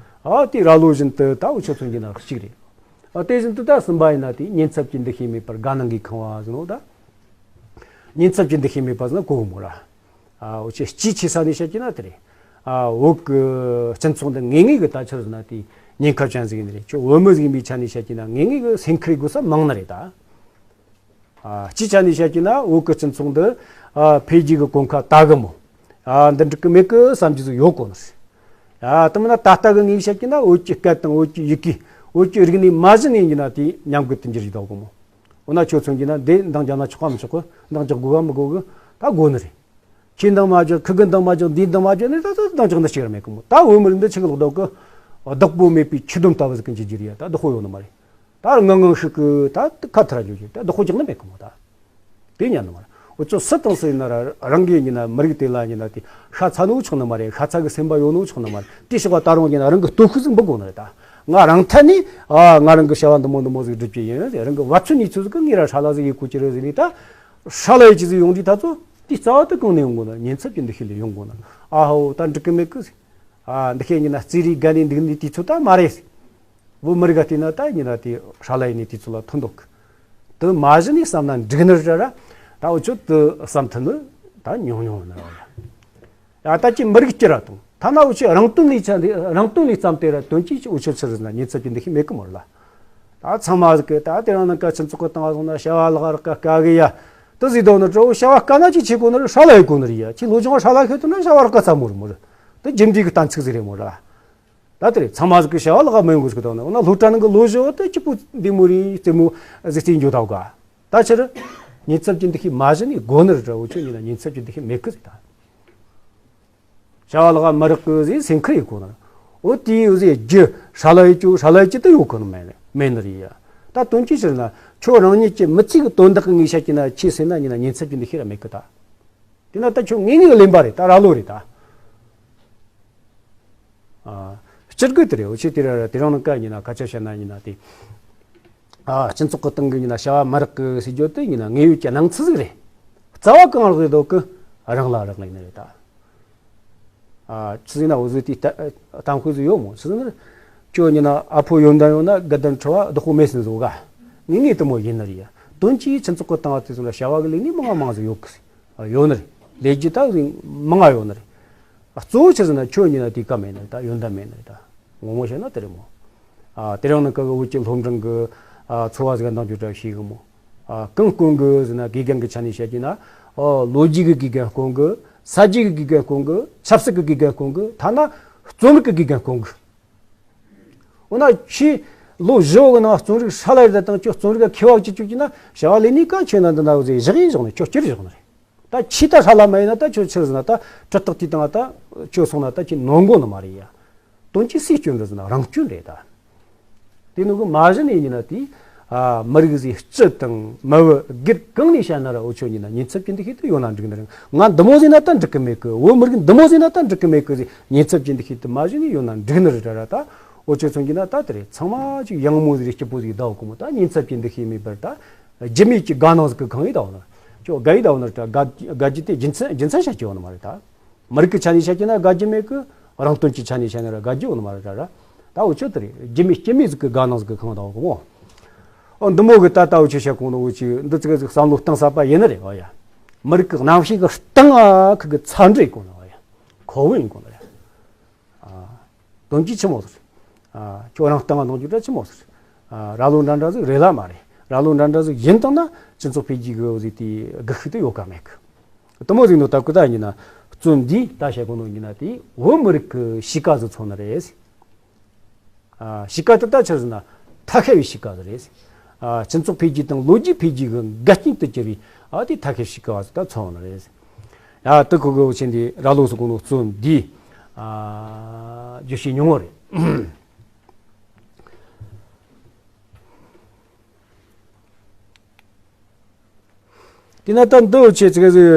ཨ་དེ་ར་ལོ་བཞིན་དུ་ད་འུ་ཆོ་མཚོན་གྱི་ན་གཅིག་རེད། ཨ་དེ་བཞིན་དུ་ད་གསུམ་པ་ཡིན་ན་དེ་ཉེན་ཚབས་ཀྱི་འདུ་ཤེས་མེད་པར་དགའ་སྣང་གིས་ཁེངས་པ་ཟེར་ནོ་ད། ཉེན་ཚབས་ཀྱི་འདུ་ཤེས་མེད་པ་ཟེར་ན་གོ་གི་མོ་ར། ཨ་འུ་ཆོ་སྤྱིའི་ཆེ་ས་ནས་བཤད་ཀྱི་ན་དེ་རེད། ཨ་བོད་ཀྱི་སྤྱི་ཚོགས་འདི་ངེས་ངེས་ཀྱི་ད་ཆི་རེད་ཟེར་ན་དེ་ཉེན་ཁ་ཅན་ཟིག་ཡིན་ནི་རེད། ཁྱོད་བོད་མི་ཟིག་ཡིན་པའི་ཆ་ནས་བཤད་ཀྱི་ན་ངེས་ངེས་ཀྱི་སེམས་ཁུར་དགོས་ས་མང་ནི་རེད་ད། ཨ་སྤྱིའི་ཆ་ནས་བཤད་ཀྱི་ན་བོད་ཀྱི་སྤྱི་ཚོགས་འདི་ཨ་འཕེལ་རྒྱས་ཀྱི་གོམ་ཁ་དར་གི་མོ། ཨ་འདི་འགྲིག་གི་མེད་གི་བསམ་རྒྱུ་ཟིག་ཡོད་གོ་ནི་རེད། ཨ་དེ་མིན་ན་ད་ལྟ་གི་ངས་བཤད་ཀྱི་ན་བོད་ཀྱི་སྐད་དང་བོད་ཀྱི་ཡི་གེ་བོད་ཀྱི་རིག་གནས་མ་གཞི་ནས་ཡིན་ན་དེ་ཉམས་རྒུད་དུ་འགྱུར་བཞིན་འདུག་གི་མོ། འོ་ན་ཁྱོད་མཚོན་གྱི་ན་འདི་འདང་རྒྱག་ན་ཆོག་ག་མི་ཆོག་གི། འདང་རྒྱག་དགོས་ག་མི་དགོས་གི། ད་དགོས་ནི་རེད། ཁྱེད་འདང་མ་རྒྱག་ཁི་གི་འདང་མ་རྒྱག་འདིའི་འདང་མ་རྒྱག་ནས་ད་ད་འདང་རྒྱག་ནི་ཅིག་ར་མེད་གི་མོ། ད་བོད་མི་རིགས་འདི་ཆི་གི་ལོག་འདུག་གི། བདག་པོ་མེད་པའི་ཁྱི་ལྡོམ་ལྟ་བུ་ཟིག་གི་འགྱུར་རྒྱུ་རེད་ཡ། ད་བདག་པོ་ཡོད་ནི་མ་རེད། ད་ངང་ངང་ཤུགས་ཀྱིས་ད་ཁ་ཐར་འགྱོ་རྒྱུ་ད་བདག་པོ་རྒྱག་ནི་མེད་གི་མོ་ད། དེ་ཉན་ནི་མ་རེད། འུ་ཚོ་སུ་དང་སུ་ཡིན་ན་ར་རང་གི་ཡིན་ན་མི་རིགས་དེ་ལ་ཡིན་ན་དེ་ཤ་ཚ་ནོ་ཆོག་ནི་མ་རེད། ཤ་ཚ་གི་སེམས་པ་ཡོད་ནོ་ཆོག་ནི་མ་རེད། དེ་ཤོག་པ་ད་རུང་ཡིན་ན་རང་གི་སྟོབས་ཤུགས་ཟིག་འབུད་དགོས་ནི་རེད་ད། ང་རང་ཐད་ནས་ཨ་ང་རང་གི་བྱ་བ་འདི་མོ་འདི་མོ་ཟིག་སྒྲུབ་ཀྱི་ཡིན། རང་གི་བབ་ཚུན་ཉིད་ཚོད་ཟིག་གི་ངས་ར་ཧྲ་ལ་ཟིག་ཡེད་དགོས་ཀྱི་རེད་ཟེར་ནས་ད། ཧྲ་ལ་ཡེད་ཀྱི་ཟིག་ཡོང་དུས་ད་ཚོ་དེ་རྩ་བ་དུ་གང་ནས་ཡོང་དགོས་ན་ཉེན་ཚབས་ཀྱི་འདུ་ཤེས་ལས་ཡོང་དགོས་ན། ཨ་ཧོ་ད་འགྲིག་གི་མེད་གི་ཟིག་ཨ་འདི་ཤེས་ཉིན་ན་རྩེད་རིགས་དགའ་ནས་འདུག་ནས་དུས་ཚོད་ད་མ་རེད་ཟིག་བོད་མི་རིགས་ལ་བལྟས་ན་ད་ཉིན་ར་དེ་ཧྲ་ལ་ཡིན་ནས་དུས་ཚོད་ལ་ཐོན་འདུག་དུ་མ་གཞི་ནས་བསམ་ན་འགྲིག་ནི་རེད་ར། ད་འུ་ཆོ་དུ་བསམ་ཐུབ་ནི་ད་ཉུང་ཉུང་ནི་རེད། ཡ་ད་ཅི་མི་རིགས་སྤྱི་ར་དང་ཐ་ན་འུ་ཆོས་རང་དོན་ལས་ཚ་རང་དོན་ལས་བརྩམས་ཏེ་ར་དོན་གྱིས་འུ་ཆོ་ཆི་རེད་ན་ཉེན་ཚབས་ཀྱི་འདུ་ཤེས་མེད་གི་མོ་ར་ལ། ད་ཚང་མ་ཟིག་གི་ད་དེ་རང་ནང་ཀ་ཆུ་ཚོགས་གི་སྟེང་ང་སོང་ན་བྱ་བ་ལག་ར་ཀ་ཀ་གི་ཡ། དུ་ཟིག་དོ་ནི་གྲོ་བོ་བྱ་བ་དཀའ་ན་ཅི་བྱེད་དགོས་ནི་རེད། ཧྲ་ལ་ཡེད་དགོས་ནི་རེད་ཡ། ཁྱི་ལོ་ཆུང་བ་ཧྲ་ལ་ཤི་དུ་ན་བྱ་བ་ར་ཀ་ཚ་མོ་རེད་མོ་ར། དུ་རྒྱུ་འབྲས་ཀྱི་གཏན་ཚིགས་ཟིག་རེད་མོ་ར། ད་དེ་རེད། ཚང་མ་ཟིག་གི་བྱ་བ་ལག་མི་ཡོང་གི་ཟིག་དང་ནི་འོ་ན་སློབ་གྲྭ་ནང་གི་ལོ་བཞི་བ་དེ་སྐྱིད་པོ་འདི་མོ་རེད། རྩེད་མོ་ཟིག་རྩེ་འགྱོ་ད་ག་ད་ཕྱིར་ཉེན་ཚབས་ཀྱི་འདུ་ཤེས་མ་གཞི་ནས་དགོས་ནི་རེད་དྲ། འུ་ཆོ་ཡིན་ན་ཉེན་ཚབས་ཀྱི་འདུ་ཤེས་མེད་གི་ཟིག་ད། བྱ་བ་ལག་མི་རག་གི་ཟིག་སེམས་ཁུར་ཡེད་གོ་ནི་རེད། འོ་དེའི་འུ་ཟིག་རྒྱུ་ཧྲ་ལ་ཡེད་རྒྱུ་ཧྲ་ལ་ཡེད་རྒྱུ་དེ་ཡོད་གོ་ནི་མེད་མེད་ནི་རེད་ཡ། ད་དོན་གྱི་ཕྱིར་ན་ཁྱོད་རང་ཉིད་ཀྱི་མི་ཚེ་གི་དོན་དག་གི་ངོས་བཤད་ཀྱི་ན་ཁྱེད་སེམས་ན་ཡིན་ན་ཉེན་ཚབས་ཀྱི་འདུ་ཤེས་ར་མེད་གི་ད། དེ་ན་ད་ཁྱོད་ངེས་ངེས་གི་ལེན་པ་རེད་ད། ར་ལོ་རེད་ད། ཨ། སྤྱིར་གི་དེ་རེད། འུ་ཆོས་དེ་ར་དེ་རིང་ནངས་ཀ་ཡིན་ན་སྐད་ཆ་བཤད་ན་ཡིན་ན་དེ། ཨ། སྤྱི་ཚོགས་གི་སྟེང་གི་ཡིན་ན་བྱ་བ་མི་རག་གི་ཟེར་རྒྱུ་དེ་ཡིན་ན་དངོས་ཡོད་ཀྱི་སྣང་ཚུལ་ཟིག་རེད། རྩ་བ་གང་རག་རེད་འདུག་གི། རང་ལ་རག་ལས་ནི་རེད་ད། ཨ། ཆི་ཟིག་ན་འུ་ཟོས་དེ་ལྟ་གཏམ་དཔེ་ཟིག་ཡོད་མོ། ཆི་ཟིག་ན། ཁྱོད་ཡིན་ན་ཨ་ཕོ་ཡོན་ཏན་ཡོད་ན་དགའ་ལྡན་ཁྲི་པ་བདག་པོ་མེད་ཟིན་བཟོ་ག། ངེས་ངེས་དེ་མོ་ཡིན་ནི་རེད་ཡ། དོན་གྱིས་སྤྱི་ཚོགས་གི་སྟེང་དེ་ཚོ་ལ་བྱ་བ་གི་ལས་ནི་མང་ང་མང་ཟིག་ཡོད་གི། ཡོད་ནི་རེད། ལས་རྒྱུ་ད་མང་ང་ཡོད་ནི་རེད། གཙོ་བོ་ཆི་ཟེར་ན་ཁྱོད་ཉིད་ན་དེ་ཀ་མེད་ནི་རེད་ད། ཡོན་ཏན་མེད་ནི་རེད་ད། ངོ་མ་བཤད་ན་དེ་རེད་མོ། ཨ། དེ་རིང་ནངས་ཀ་གི་བོད་ཀྱི་སློབ་འབྲིང་གི། ཨ། འཚོ་བ་ཟིག་འདང་རྒྱུ་འདྲ་ཞིག་གི་མོ། ཨ། གང་དཀོན་གི་ཟེར་ན་དགེ་རྒན་གི་ཆ་ནས་བཤད་རྒྱུ་ན། ཨོ། ལོ་རྒྱུས་གི་དགེ་རྒན་དཀོན་གི། ས་རྒྱུས་གི་དགེ་རྒན་དཀོན་གི། ཆབ་སྲིད་གི་དགེ་རྒན་དཀོན་གི། ཐ་ན་རྩོམ་རིག་གི་དགེ་རྒན་དཀོན་གི། འོ་ན་ཁྱེད་ལོ་བཞི་བོ་གི་ནང་རྩོམ་རིག་ཧྲ་ལ་ཡེད་དང་ཁྱོད་རྩོམ་རིག་ག་མཁས་པ་ཅིག་བཅུག་རྒྱུ་ན་བྱ་བ་ལས་ནི་གང་ཁྱོད་ན་འདི་ན་འུ་ཟོས་བཞག་ཡིན་བཞག་ནི། ཁྱོད་སྐྱུར་བཞག་ནི་རེད། ད་ཁྱེད་ད་ཧྲ་ལ་མ་ཡིན་ན་ད་ཁྱོད་ཆི་ཟེར་ན་ད་གྲི་སྟེགས་དེའི་སྟེང་ད་ཁྱོད་སོང་ན་ད་ཁྱེད་ནོར་འགྲོ་ནི་མ་རེད་ཡ། དོན་གྱིས་སུས་སྐྱོན་རེད་ཟེར་ན་རང་སྐྱོན་རེད་ད། དེ་ནོ་གི་མ་གཞི་ནས་ཡིན་ན་དེ། ཨ། མི་རིགས་ཟིག་སྤྱི་དང་མི་བུ་སྒེར་གང་ནས་བཤད་ན་ར་འུ་ཆོ་ཡིན་ན་ཉེན་ཚབས་ཀྱི་འདུ་ཤེས་དེ་ཡོད་ན་འགྲིག་ནི་རེད། ང་འདི་མོ་ཟིག་ན་ད་འགྲིག་གི་མེད་གི། བོད་མི་རིགས་འདི་མོ་ཟིག་ན་ད་འགྲིག་གི་མེད་གི་ཟེར་ཉེན་ཚབས་ཀྱི་འདུ་ཤེས་དེ་མ་གཞི་ནས་ཡོད་ན་འགྲིག་ནི་རེད་དྲ་ར་ད། འུ་ཆོ་ཚོ་གི་ན་ད་དེ་རེད། ཚང་མ་ཅིག་ཡང་མོ་ཟིག་རེད། སྐྱིད་པོ་ཟིག་བསྡད་གོ་མོ། ད་ཉེན་ཚབས་ཀྱི་འདུ་ཤེས་མེད་པར་ད། རྒྱུ་མེད་ཀྱི་དགའ་སྣང་ཟིག་གི་ཁང་ཡིན་ད་འོ་ན། ཁྱོད་དགའ་ཡི་ད་འོ་ན་ར་ད། དགའ་དགའ་རྒྱུ་དེ་རྒྱུ་མཚན་རྒྱུ་མཚན་བཤད་ཀྱི་འོ་ན་མ་རེད་ད། མི་རིགས་ཀྱི་ཆ་ནས་བཤད་ཀྱི་ན་དགའ་རྒྱུ་མེད་གི། རང་དོན་གྱི་ཆ་ནས་བཤད་ན་ར་དགའ་རྒྱུ་འོ་ན་མ་རེད་ད་ར། ད་འུ་ཆོ་དེ་རེད། རྒྱུ་མེད་རྐྱེན་མེད་ཟིག་གི་དགའ་སྣང་ཟིག་གི་ཁང་ད་འོ་གོ་མོ། འོ་འདི་མོ་གི་ད་ལྟ་འུ་ཆོས་བཤད་གོང་ནོ་འུ་ཆོས་འདི་ཙི་ག་ཟིག་བསམ་བློ་གཏིང་ཟབ་པ་ཡིན་ནི་རེད། འོ་ཡ། མི་རིགས་ཀྱི་རྣམ་ཤེས་ཀྱི་གཏིང་ཨ་ཁུ་གི་ཚ་འདྲེ་ཡིན་གོ་ནོ། འོ་ཡ། ཁོ་བོ་ཡིན་གོ་ནོ་རེད། ཨ། དོན་གྱིས་ཆི་མོ་ཟིག། ཨ། ཁྱོད་རང་སྟེང་ང་གནང་རྒྱུ་འདྲ་ཆི་མོ་ཟིག། ཨ། ར་ལོ་འདྲ་འདྲ་ཟིག་རེད་ལ་མ་རེད། ར་ལོ་འདྲ་འདྲ་ཟིག་ཡིན་དང་ན་སྤྱི་ཚོགས་འཕེལ་རྒྱས་གི་འོ་ཟིག་དེ་སྒུལ་ཤུགས་དེ་ཡོད་ག་མེད་གི། དེ་མོ་ཟིག་ནོ་ད་ཀུ་ད་ཡིན་ན་རྩོམ་འདིས་ད་བཤད་གོ་ནོ་ཡིན་ན་དེ་བོད་མི་རིགས་ཀྱི་གཤིས་ཀ་ཟིག་མཚོན་ནི་རེད། ཨ། གཤིས་ཀ་དེ་ད་ཆི་ཟེར་ན་ཐ་ཤལ་བའི་གཤིས་ཀ་ཟིག་རེད། ཨ། སྤྱི་ཚོགས་འཕེལ་རྒྱས་དང་ལོ་རྒྱུས་འཕེལ་རྒྱས་ཀྱི་འགལ་རྐྱེན་དུ་གྱུར་བའི་ཨ་དེ་ཐ་ཤལ་གཤིས་ཀ་ཟིག་ད་མཚོན་ནི་རེད། ཡ། དེ་ཁོ་གི་འུ་ཆོས་འདི་ར་ལོ་ཟེར་གོ་ནོ་རྩོམ་འདིའི། ཨ། བརྗོད་བྱའི་སྙིང་བོ་རེད། དེས་ན་ད་འདི་འུ་ཆོས་ཙི་ག་ཟིག།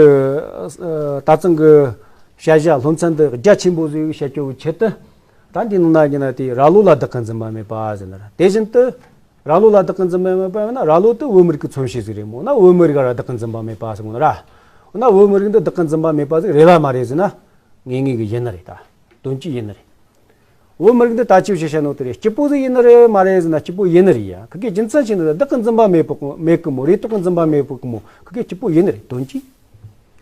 ཨ། ད་ཐེངས་ཀྱི་བཤད་བྱ་སློབ་ཚན་འདི་རྒྱ་ཆེན་པོ་ཟིག་བཤད་རྒྱུ་གི་ཆེད་དུ། ད་འདི་ནང་ན་ཡིན་ན་དེ་ར་ལོ་ལ་བདག་གིར་འཛིན་པ་མེད་པ་ཟེར་ན་ར། དེ་བཞིན་དུ་ར་ལོ་ལ་བདག་གིར་འཛིན་པ་མེད་པ་ཡིན་ན་ར་ལོ་དེ་བོད་མི་རིགས་ཀྱི་མཚོན་བྱེད་ཟིག་རེད་མོ། ན་བོད་མི་རིགས་ར་བདག་གིར་འཛིན་པ་མེད་པ་ཟེར་གོ་ནོ་ར། འོ་ན་བོད་མི་རིགས་འདི་བདག་གིར་འཛིན་པ་མེད་པ་ཟིག་རེད་ལ་མ་རེད་ཟེར་ན། ངེས་ངེས་གི་ཡིན་ནི་རེད་ད། དོན་གྱིས་ཡིན་ནི་རེད། བོད་མི་རིགས་འདི་ད་ཅི་བྱེད་བཤད་ནོ་དེ་རེད། སྐྱིད་པོ་ཟིག་ཡིན་ནི་རེད་མ་རེད་ཟེར་ན་སྐྱིད་པོ་ཡིན་ནི་རེད་ཡ། ཁི་གེ་རྒྱུ་མཚན་ཆི་ནི་རེད། བདག་གིར་འཛིན་པ་མེད་པོ་མེད་གི་མོ། རེ་དོགས་གིར་འཛིན་པ་མེད་པོ་གི་མོ། ཁི་གེ་སྐྱིད་པོ་ཡིན་ནི་རེད་དོན་གྱིས།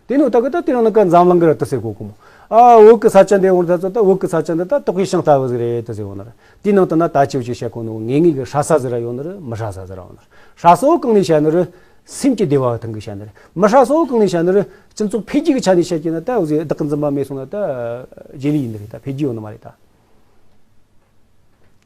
དེ་ནོ་ད་གི་ད་དེ་རིང་ནངས་ཀ་འཛམ་གླིང་གི་ར་དེ་ཟེར་གོ་གི་མོ། ཨ། བོད་གི་ས་ཆ་འདི་འོང་ད་ཚོ་ད་བོད་གི་ས་ཆ་འདི་ད་དོག་པའི་ཤིང་ལྟ་བུ་ཟིག་རེད་དེ་ཟེར་གོ་ནི་རེད། དེའི་ནང་དུ་ན་ད་ཅི་བྱེད་བཤད་གོ་ནོ་ངེས་ངེས་གི་ཧྲ་ས་ཟིག་ར་ཡོད་ནི་རེད། མི་ཧྲ་ས་ཟིག་ར་ཡོད་ནི་རེད། ཧྲ་སོ་གང་ནས་བཤད་ནི་རེད། སེམས་ཀྱི་བདེ་བ་ཐང་གི་བཤད་ནི་རེད། མི་ཧྲ་སོ་གང་ནས་བཤད་ནི་རེད། སྤྱི་ཚོགས་འཕེལ་རྒྱས་ཀྱི་ཆ་ནས་བཤད་ཀྱི་ན་ད་འུ་ཟོས་བདག་གི་འཛིན་པ་མེད་སོང་ན་ད་རྗེས་ལུས་ཡིན་ནི་རེད། ད་འཕེལ་རྒྱས་ཡོང་ནི་མ་རེད་ད།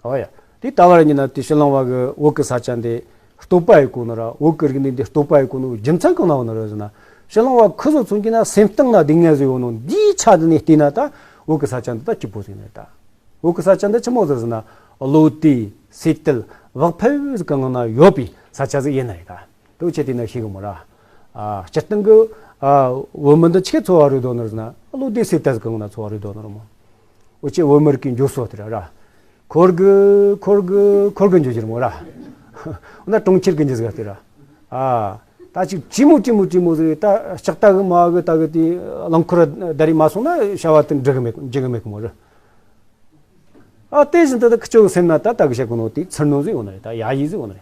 ཨོ་ཡ། དེ་ད་བར་ཉིན་ན་དེ་ཕྱི་གླིང་བ་གི་བོད་གི་ས་ཆ་འདི་བསྟོད་པ་ཡི་གོ་ནི་ར། བོད་གི་རིག་གནས་འདི་བསྟོད་པ་ཡི་གོ་ནི་རྒྱུ་མཚན་གང་ན་ཡོད་ནི་རེད་ཟེར་ན། ཕྱི་གླིང་བ་ཁོ་ཚོ་མཚོན་གྱི་ན་སེམས་གཏིང་ན་སྡུག་བསྔལ་ཟིག་ཡོད་ནོ་འདིའི་ཆ་འདི་ནས་བལྟས་ན་ད་བོད་གི་ས་ཆ་འདི་ད་སྐྱིད་པོ་ཟིག་ནི་རེད་ད། བོད་གི་ས་ཆ་འདི་ཆི་མོ་ཟིག་ཟེར་ན། བློ་གཏད་སེམས་གཏད་བག་ཕེབས་ཟིག་གི་ངང་ན་ཡོད་པའི་ས་ཆ་ཟིག་ཡིན་ནི་རེད་ད། དེ་བོ་ཆེ་དེ་ན་ཤེས་གི་མོ་ར། ཨ། སྤྱིར་བཏང་གི། ཨ། བོད་མི་འདི་ཆི་འཚོ་བ་རོལ་དོ་ནི་རེད་ཟེར་ན། བློ་གཏད་སེམས་གཏད་ཟིག་གི་ངང་ན་འཚོ་བ་རོལ་དོ་ནི་རེད་མོ། འུ་ཆོས་བོད་མི་རིགས་ཀྱི་འགྱོ་སོ་དེ་ར་ར། འཁོར་གི་འཁོར་གི་འཁོར་གི་འགྱོ་རྒྱུ་རེད་མོ་ར། འོ་ན་གྲོང་ཁྱེར་གི་འགྱོ་ཟིག་དེ་ར། ཨ། ད་ཅིག་ཅི་མོ་ཅི་མོ་ཅི་མོ་ཟིག་ད་ལྕགས་རྟ་གི་མ་གི་ད་གི་དེ་རླངས་འཁོར་བརྡར་རེ་མ་སོང་ན་བྱ་བ་དེ་འགྲུབ་གི་མེད། འགྲུབ་གི་མེད་གི་མོ་ར། ཨ། དེ་བཞིན་དུ་ད་ཁི་ཆོ་གི་སེམས་ན་ད་ད་གི་བཤད་གོ་ནོ་དེ་ཚུར་སྣང་ཟིག་ཡོད་ནི་རེད། ད་ཡ་ཡི་ཟིག་ཡོད་ནི་རེད།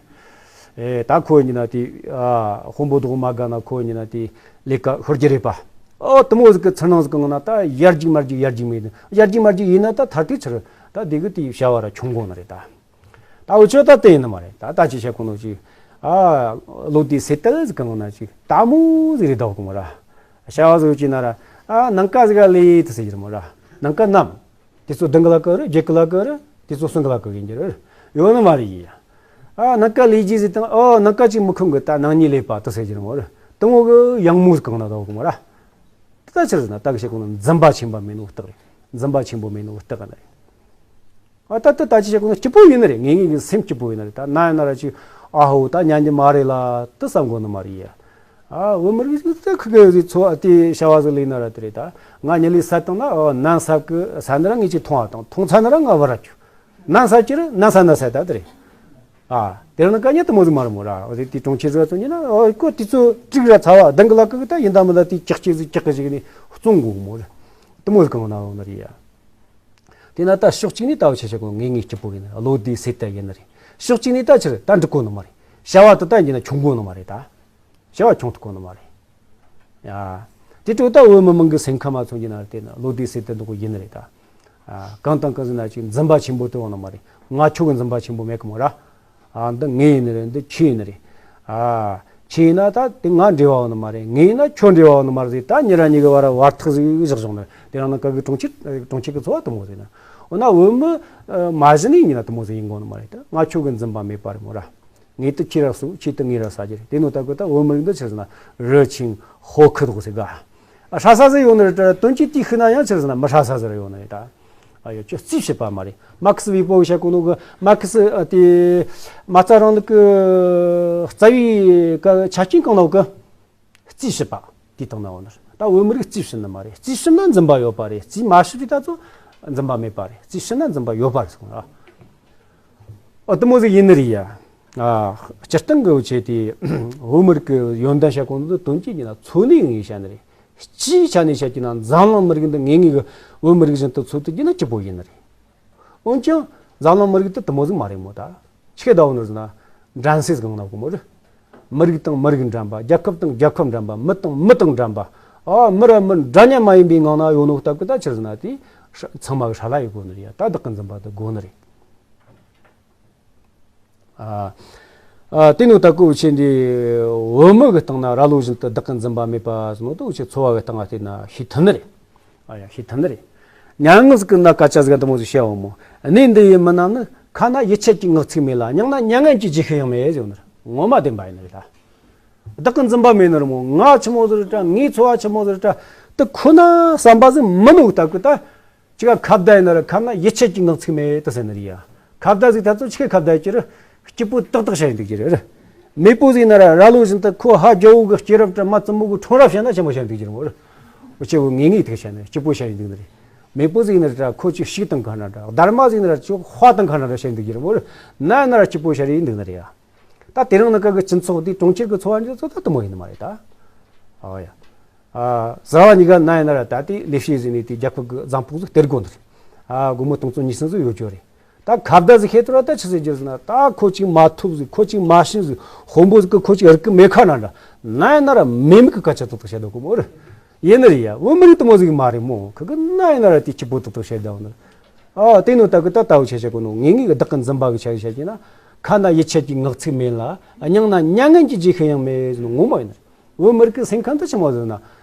ཨེ། ད་ཁོ་ཡིན་ན་དེ། ཨ། དཔོན་པོ་རྡོག་མ་དགའ་ན་ཁོ་ཡིན་ན་དེ་ལས་ཀ་ཤོར་རྒྱུ་རེད་པ། ཨོ། དེ་མོ་ཟིག་གི་ཚུར་སྣང་ཟིག་གི་ངང་ན་ད་ཡར་རྒྱུག་མར་རྒྱུག་ཡར་རྒྱུག་མེད། ཡར་རྒྱུག་མར་རྒྱུག་ཡིན་ན་ད་ཐར་དུས་ཚུར་ད་དེ་གི་དེའི་བྱ་བ་ར་ཆུང་གོ་ནི་རེད་ད། ད་འུ་ཆོ་ད་དེ་ཡིན་ནི་མ་རེད། ད་ད་ཅི་བཤད་གོ་ནོ་ཅིག། ཨ། བློ་གཏད་སེམས་གཏད་ཟིག་གི་ངང་ན་ཅིག་ལྟད་མོ་ཟིག་རེད་ད་གོ་མོ་ར། བྱ་བ་ཟིག་ཅིག་ན་ར། ཨ། ནངས་ཀ་ཟིག་ག་ལས་དེ་ཟེར་གི་རེད་མོ་ར། ནངས་ཀ་ནམ། དེ་ཚོ་བདུན་གི་ལ་ཀ་རེད། བརྒྱད་གི་ལ་ཀ་རེད། དེ་ཚོ་གསུམ་གི་ལ་ཀ་ཡིན་གྱི་རེད། ཡོད་ནི་མ་རེད་ཡ། ཨ་ནམ་མཁའ་ལས་ཀྱི་ཟེར་དང་ཨོ་ནམ་མཁའ་ཅིག་མི་ཁོམ་གི་ད་ནང་ཉིད་ལས་པ་དུ་ཟེར་གྱི་རེད་མོ་རེད། དུ་མོ་གི་ཡང་མོ་གང་ན་ད་གོ་མོ་ར། ད་ཆི་རེད་ཟེར་ན་ད་གི་བཤད་གོ་ནོ་འཛིན་པ་ཆེན་པོ་མེད་ནོ་རྟགས་རེད། འཛིན་པ་ཆེན་པོ་མེད་ནོ་རྟགས་ཀ་ན་རེད། ཨ་ད་ད་ད་ཅི་བཤད་གོ་ནོ་སྐྱིད་པོ་ཡིན་ནི་རེད། ངེད་ངེད་ཀྱི་སེམས་སྐྱིད་པོ་ཡིན་ནི་རེད། ད་ན་ཡིན་ན་ར་ཅིག་ཨ་ཧོ་ད་ཉན་གྱི་མ་རེད་ལ་དུ་བསམ་གོ་ནི་མ་རེད་ཡ། ཨ་བོད་མི་རིགས་ཟིག་ད་ཁུ་གེ་ཟིག་འཚོ་བ་དེ་བྱ་བ་ཟིག་ལས་ན་ར་དེ་རེད། ད་ང་ཉི་ལི་ས་དང་ན་ཨོ་ནན་ས་གི་ས་ནི་ར་ངེད་ཅིག་མཐོང་བ་དང་མཐོང་ཚ་ནི་ར་ང་བར་ར་ཅུ་ནན་ས་ཅི་རེད། ནན་ས་ན་ས་ད་དེ་རེད། ཨ་དེ་ར་ན་ཀ་ཉ་དུ་མོ་ཟིག་མ་རེད་མོ་ར། ཨོ་དེ་དེ་གྲོང་ཁྱེར་ཟིག་ཚོ་ཉི་ན་ཨོ་ཀོ་དེ་ཚོ་དྲུག་ར་ཚ་བ་དང་གི་ལ་ཀི་གི་ད་ཡིན་ད་མི་ད་དེ་ཀྱག་ཀྱག་ཟིག་ཀྱག་ཀྱག་ཟིག་ནི་བཙོང་གོ་མོ་རེད། དུ་མོ་ཟིག་གང་ན་ཡོང་ནི་རེད་ཡ། དེ་ན་ད་ཕྱོགས་གཅིག་ནས་ད་བ་ཆ་ཆ་གོ་ངེད་ངེད་སྐྱིད་པོ་ཡིན་ནི་རེད། བློ་བདེ་སེམས་བདེ་ཡིན་ནི་རེད། ཕྱོགས་གཅིག་ནས་ད་ཆི་རེད་ད་འགྲིག་གོ་ནི་མ་རེད། བྱ་བ་དུ་ད་ཡིན་ན་ཆུང་གོ་ནི་མ་རེད་ད། བྱ་བ་ཆུང་དུ་གོ་ནི་མ་རེད། ཡ། དེ་འཕྲོ་ད་བོད་མི་མང་གི་སེམས་ཁམས་མཚོན་གྱི་ན་དེ་ན་བློ་བདེ་སེམས་བདེ་འདུག་གོ་ཡིན་ནི་རེད་ད། ཨ་གང་དང་གང་ཟེར་ན་ཅིག་འཛིན་པ་ཆེན་པོ་དུ་ཡོང་ནི་མ་རེད། ང་ཁྱོད་ཀྱི་འཛིན་པ་ཆེན་པོ་མེད་གི་མོ་ར། ཨ་འདི་ངའི་ཡིན་ནི་རེད། འདི་ཁྱེད་ཡིན་ནི་རེད། ཨ་ཁྱེད་ཡིན་ན་ད་དེ་ང་འབྲེལ་བ་ཡོད་ནི་མ་རེད། ངའི་ཡིན་ན་ཁྱོད་འབྲེལ་བ་ཡོད་ནི་མ་རེད་ཟེར། ད་ཉེ་ར་ཉེ་གི་བར་བར་ཐག་ཟིག་བཞག་བཞག་ནི་རེད། དེ་རང་ན་ག་གི་གྲོང་ཁྱེར་གྲོང་ཁྱེར་གི་འཚོ་བ་དུ་མོ་ཟིག་ཡིན་ན། འོ་ན་བོད་མི་མ་གཞི་ནས་ཡིན་ན་དུ་མོ་ཟིག་ཡིན་དགོ་ནི་མ་རེད། ད་ང་ཁྱོད་ཀྱི་འཛིན་པ་མེད་པ་རེད་མོ་ར། ངེད་དུ་ཁྱེད་ར་སུ་ཁྱེད་དུ་ངེད་ར་ས་རྒྱུ་རེད། དེ་ནོ་ད་གོ་ད་བོད་མི་རིགས་འདི་ཆི་ཟེར་ན་རི་ཆིང་ཧོ་ཁི་དོག་ཟེར་ག་ཧྲ་ས་ཟིག་ཡོད་ནི་རེད། དོན་གྱི་དེ་ཤི་ན་ཡང་ཆི་ཟེར་ན་མི་ཧྲ་ས་ཟིག་ར་ཡོད་ནི་རེད་ད། ཨ་ཡོ་ཁྱོད་རྩིས་བྱེད་པ་མ་རེད། མ་ཁི་སི་བི་པོ་བཤད་གོ་ནོ་གི་མ་ཁི་སི་དེ་མ་རྩ་རིང་ལུགས་ཀྱི་རྩ་བའི་ཀ་ཆ་རྐྱེན་གང་ནོ་གི་རྩིས་བྱེད་པ་དེ་དང་ན་འོ་ནི་རེད། ད་བོད་མི་རིགས་རྩིས་བྱེད་ནི་མ་རེད། རྩིས་བྱེད་ན་འཛིན་པ་ཡོད་པ་རེད། རྩིས་མ་བྱེད་པའི་ད་ཚོ་འཛིན་པ་མེད་པ་རེད། རྩིས་བྱེད་ན་འཛིན་པ་ཡོད་པ་རེད་གསུངས་ར། ཨ་དུ་མོ་ཟིག་ཡིན་ནི་རེད་ཡ། ཨ་སྤྱིར་བཏང་གི་འུ་ཆེ་དེ་བོད་མི་རིགས་ཀྱི་ཡོན་ཏན་བཤད་གོ་ནོ་དོན་གྱི་ཡིན་ན་འཚོ་གནས་ངས་བཤད་ནི་རེད། སྤྱིའི་ཆ་ནས་བཤད་ཀྱི་ན་འཛམ་གླིང་མི་རིགས་འདི་ངེད་ངེད་གི་བོད་མི་རིགས་བཞིན་དུ་འཚོ་ཐུབ་ཀྱི་ན་སྐྱིད་པོ་ཡིན་ནི་རེད། འོན་ཀྱང་འཛམ་གླིང་མི་རིགས་དེ་དུ་མོ་ཟིག་མ་རེད་མོ། ད་ཆི་གེ་ད་འོ་ནོ་ཟེར་ན་འགྲན་སེམས་གང་ན་གོ་མོ་རེད། མི་རིགས་དང་མི་རིགས་འགྲན་པ། རྒྱལ་ཁབ་དང་རྒྱལ་ཁབ་འགྲན་པ། མི་དང་མི་དང་འགྲན་པ། ཨ་མི་ར་མི་འདྲ་མཉམ་མ་ཡིན་པའི་ངང་ན་ཡོད་ནོ་སྟབས་ཀྱི་ད་ཆི་ཟེར་ན་དེ་ཧྲ་ཚང་མ་གི་ཧྲ་ལ་ཡི་དགོ་ནི་རེད་ཡ། ད་བདག་གི་འཛིན་པ་དེ་དགོ་ནི་རེད། ཨ་ཨ་དེ་ནོ་ད་ཀོ་ཆེ་འདི་བོད་མི་གི་སྟེང་ན་ར་ལོ་བཞིན་དུ་བདག་གི་འཛིན་པ་མེད་པ་ཟེར་ནོ་ད་འུ་ཆེ་འཚོ་བ་གི་སྟེང་ང་བལྟས་ན་ཤེས་ཐུབ་ནི་རེད། ཨ་ཡ་ཤེས་ཐུབ་ནི་རེད། མྱ་ངན་ཟིག་གི་ན་སྐད་ཆ་ཟིག་འདི་མོ་ཟིག་བཤད་འོང་མོ། གནས་འདི་ཡི་མི་རྣམས་ནི། ཁ་ན་ཡིད་ཆད་ཀྱི་ངག་ཚིག་མེད་ལ། སྙིང་ན་མྱ་ངན་གྱི་རྗེས་ཤུལ་ཡང་མེད་ཟེར་ནི་རེད། ངོ་མ་བདེན་པ་ཡིན་ནི་རེད་ད། བདག་གི་འཛིན་པ་མེད་ནི་རེད་མོ། ང་ཆི་མོ་ཟིག་རེད་དྲ། ངའི་འཚོ་བ་ཆི་མོ་ཟིག་རེད་དྲ། དེ་ཁོ་ན་བསམ་པ་ཟིག་མི་ནུག་ད་ཀུ་ད། ཅི་ག་ཁ་བརྡ་ཡིན་ན་ར་ཁ་ན་ཡིད་ཆད་ཀྱི་ངག་ཚིག་མེད་དུ་ཟེར་ནི་རེད་ཡ། ཁ་བརྡ་ཟིག་ད་ཚོ་ཆི་གི་ཁ་བརྡ་ཡི་ཅི་རེད། སྐྱིད་པོ་ཏག་ཏག་བྱ་ཡིན་འདུག་ཅི་རེད། མེས་པོ་ཟིག་ན་ར་ར་ལོ་བཞིན་དུ་ཁོ་ཧ་རྒྱལ་བོ་གི་སྐྱེས་རབས་དྲ་མ་བཙུན་མོ་གི་ཁྲོང་རབས་བྱས་ན་ཆི་མོ་བྱ་ཡིན་འདུག་ཅི་རེད་མོ་རེད། འུ་ཆེ་བོ་ངེས་ངེས་དེ་བྱ་ནི་སྐྱིད་པོ་བྱ་ཡིན་འདུག་ནི་རེད། མེས་པོ་ཟིག་ན་ར་ཁོ་ཅིག་ཤིག་དང་ག་ན་འདྲ། སྡར་མ་ཟིག་ན་ར་ཅིག་དཔའ་དང་ག་ན་འདྲ་བྱ་ཡིན་འདུག་ཅི་རེད་མོ་རེད། ན་ན་ར་སྐྱིད་པོ་བྱ་ཡིན་འདུག་ནི་རེད་ཡ། ད་དེ་རིང་ནི་ཀ་གི་སྤྱི་ཚོགས་འདི་གྲོང་ཁྱེར་གི་འཚོ་བ་འདི་ཚོ་ད་དུ་མོ་ཡིན་ནི་མ་རེད་ད། ཨོ་ཡ། ཨ་གཟའ་བ་གཉིས་ཀ་ན་ཡིན་ན་ར་ད་དེ་ལས་བྱེད་ཟིན་ནས་དེ་རྒྱལ་ཁབ་ཀྱི་རྫམ་ཕོག་ཟིག་སྟེར་དགོས་འདུག་ཨ་སྒོར་མོ་སྟོང་ཚོ་ཉིས་སུམ་ཟིག་ཡོད་རྒྱུ་རེད། ད་ཁ་བརྡ་ཟིག་ཤེས་ཐུབ་ར་ད་ཆི་ཟིག་རྒྱུ་ཟིན་ན་ད་ཁོ་ཅིག་མ་ཐུབ་ཟིག་ཁོ་ཅིག་མ་ཤེས་ཟིག་དཔོན་པོ་ཟིག་གི་ཁོ་ཅིག་རིག་གི་མེད་ཁ་ན་འདྲ། ན་ཡིན་ན་ར་མེད་མི་གི་སྐད་ཆ་ཏག་ཏག་བཤད་འདུག་གོ་མོ་རེད། ཡིན་ནི་རེད་ཡ། བོད་མི་རིགས་དུ་མོ་ཟིག་མ་རེད་མོ། ཁི་གི་ན་ཡིན་ན་ར་དེ་སྐྱིད་པོ་ཏག་ཏག་བཤད་བསྡད་འོ་ནི། ཨ་དེ་ནོ་ད་གི་ད་ལྟ་བུ་ཆ་བཤད་གོ་ནོ་ངེས་ངེས་གི་བདག་གི་འཛིན་པ་གི་ཆ་གི་བཤད་ཀྱི་ན། ཁ་ན་ཡིད་ཆད་ཀྱི་ངག་ཚིག་མེད་ལ། སྙིང་ན་མྱ་ངན་གྱི་རྗེས་ཤུལ་ཡང་མེད་ཟེར་ནོ་ངོ་མ་ཡིན་ནི། བོད་མི་རིགས་ཀྱི་སེམས་ཁམས་དེ་ཆི་མོ་ཟེར་ན།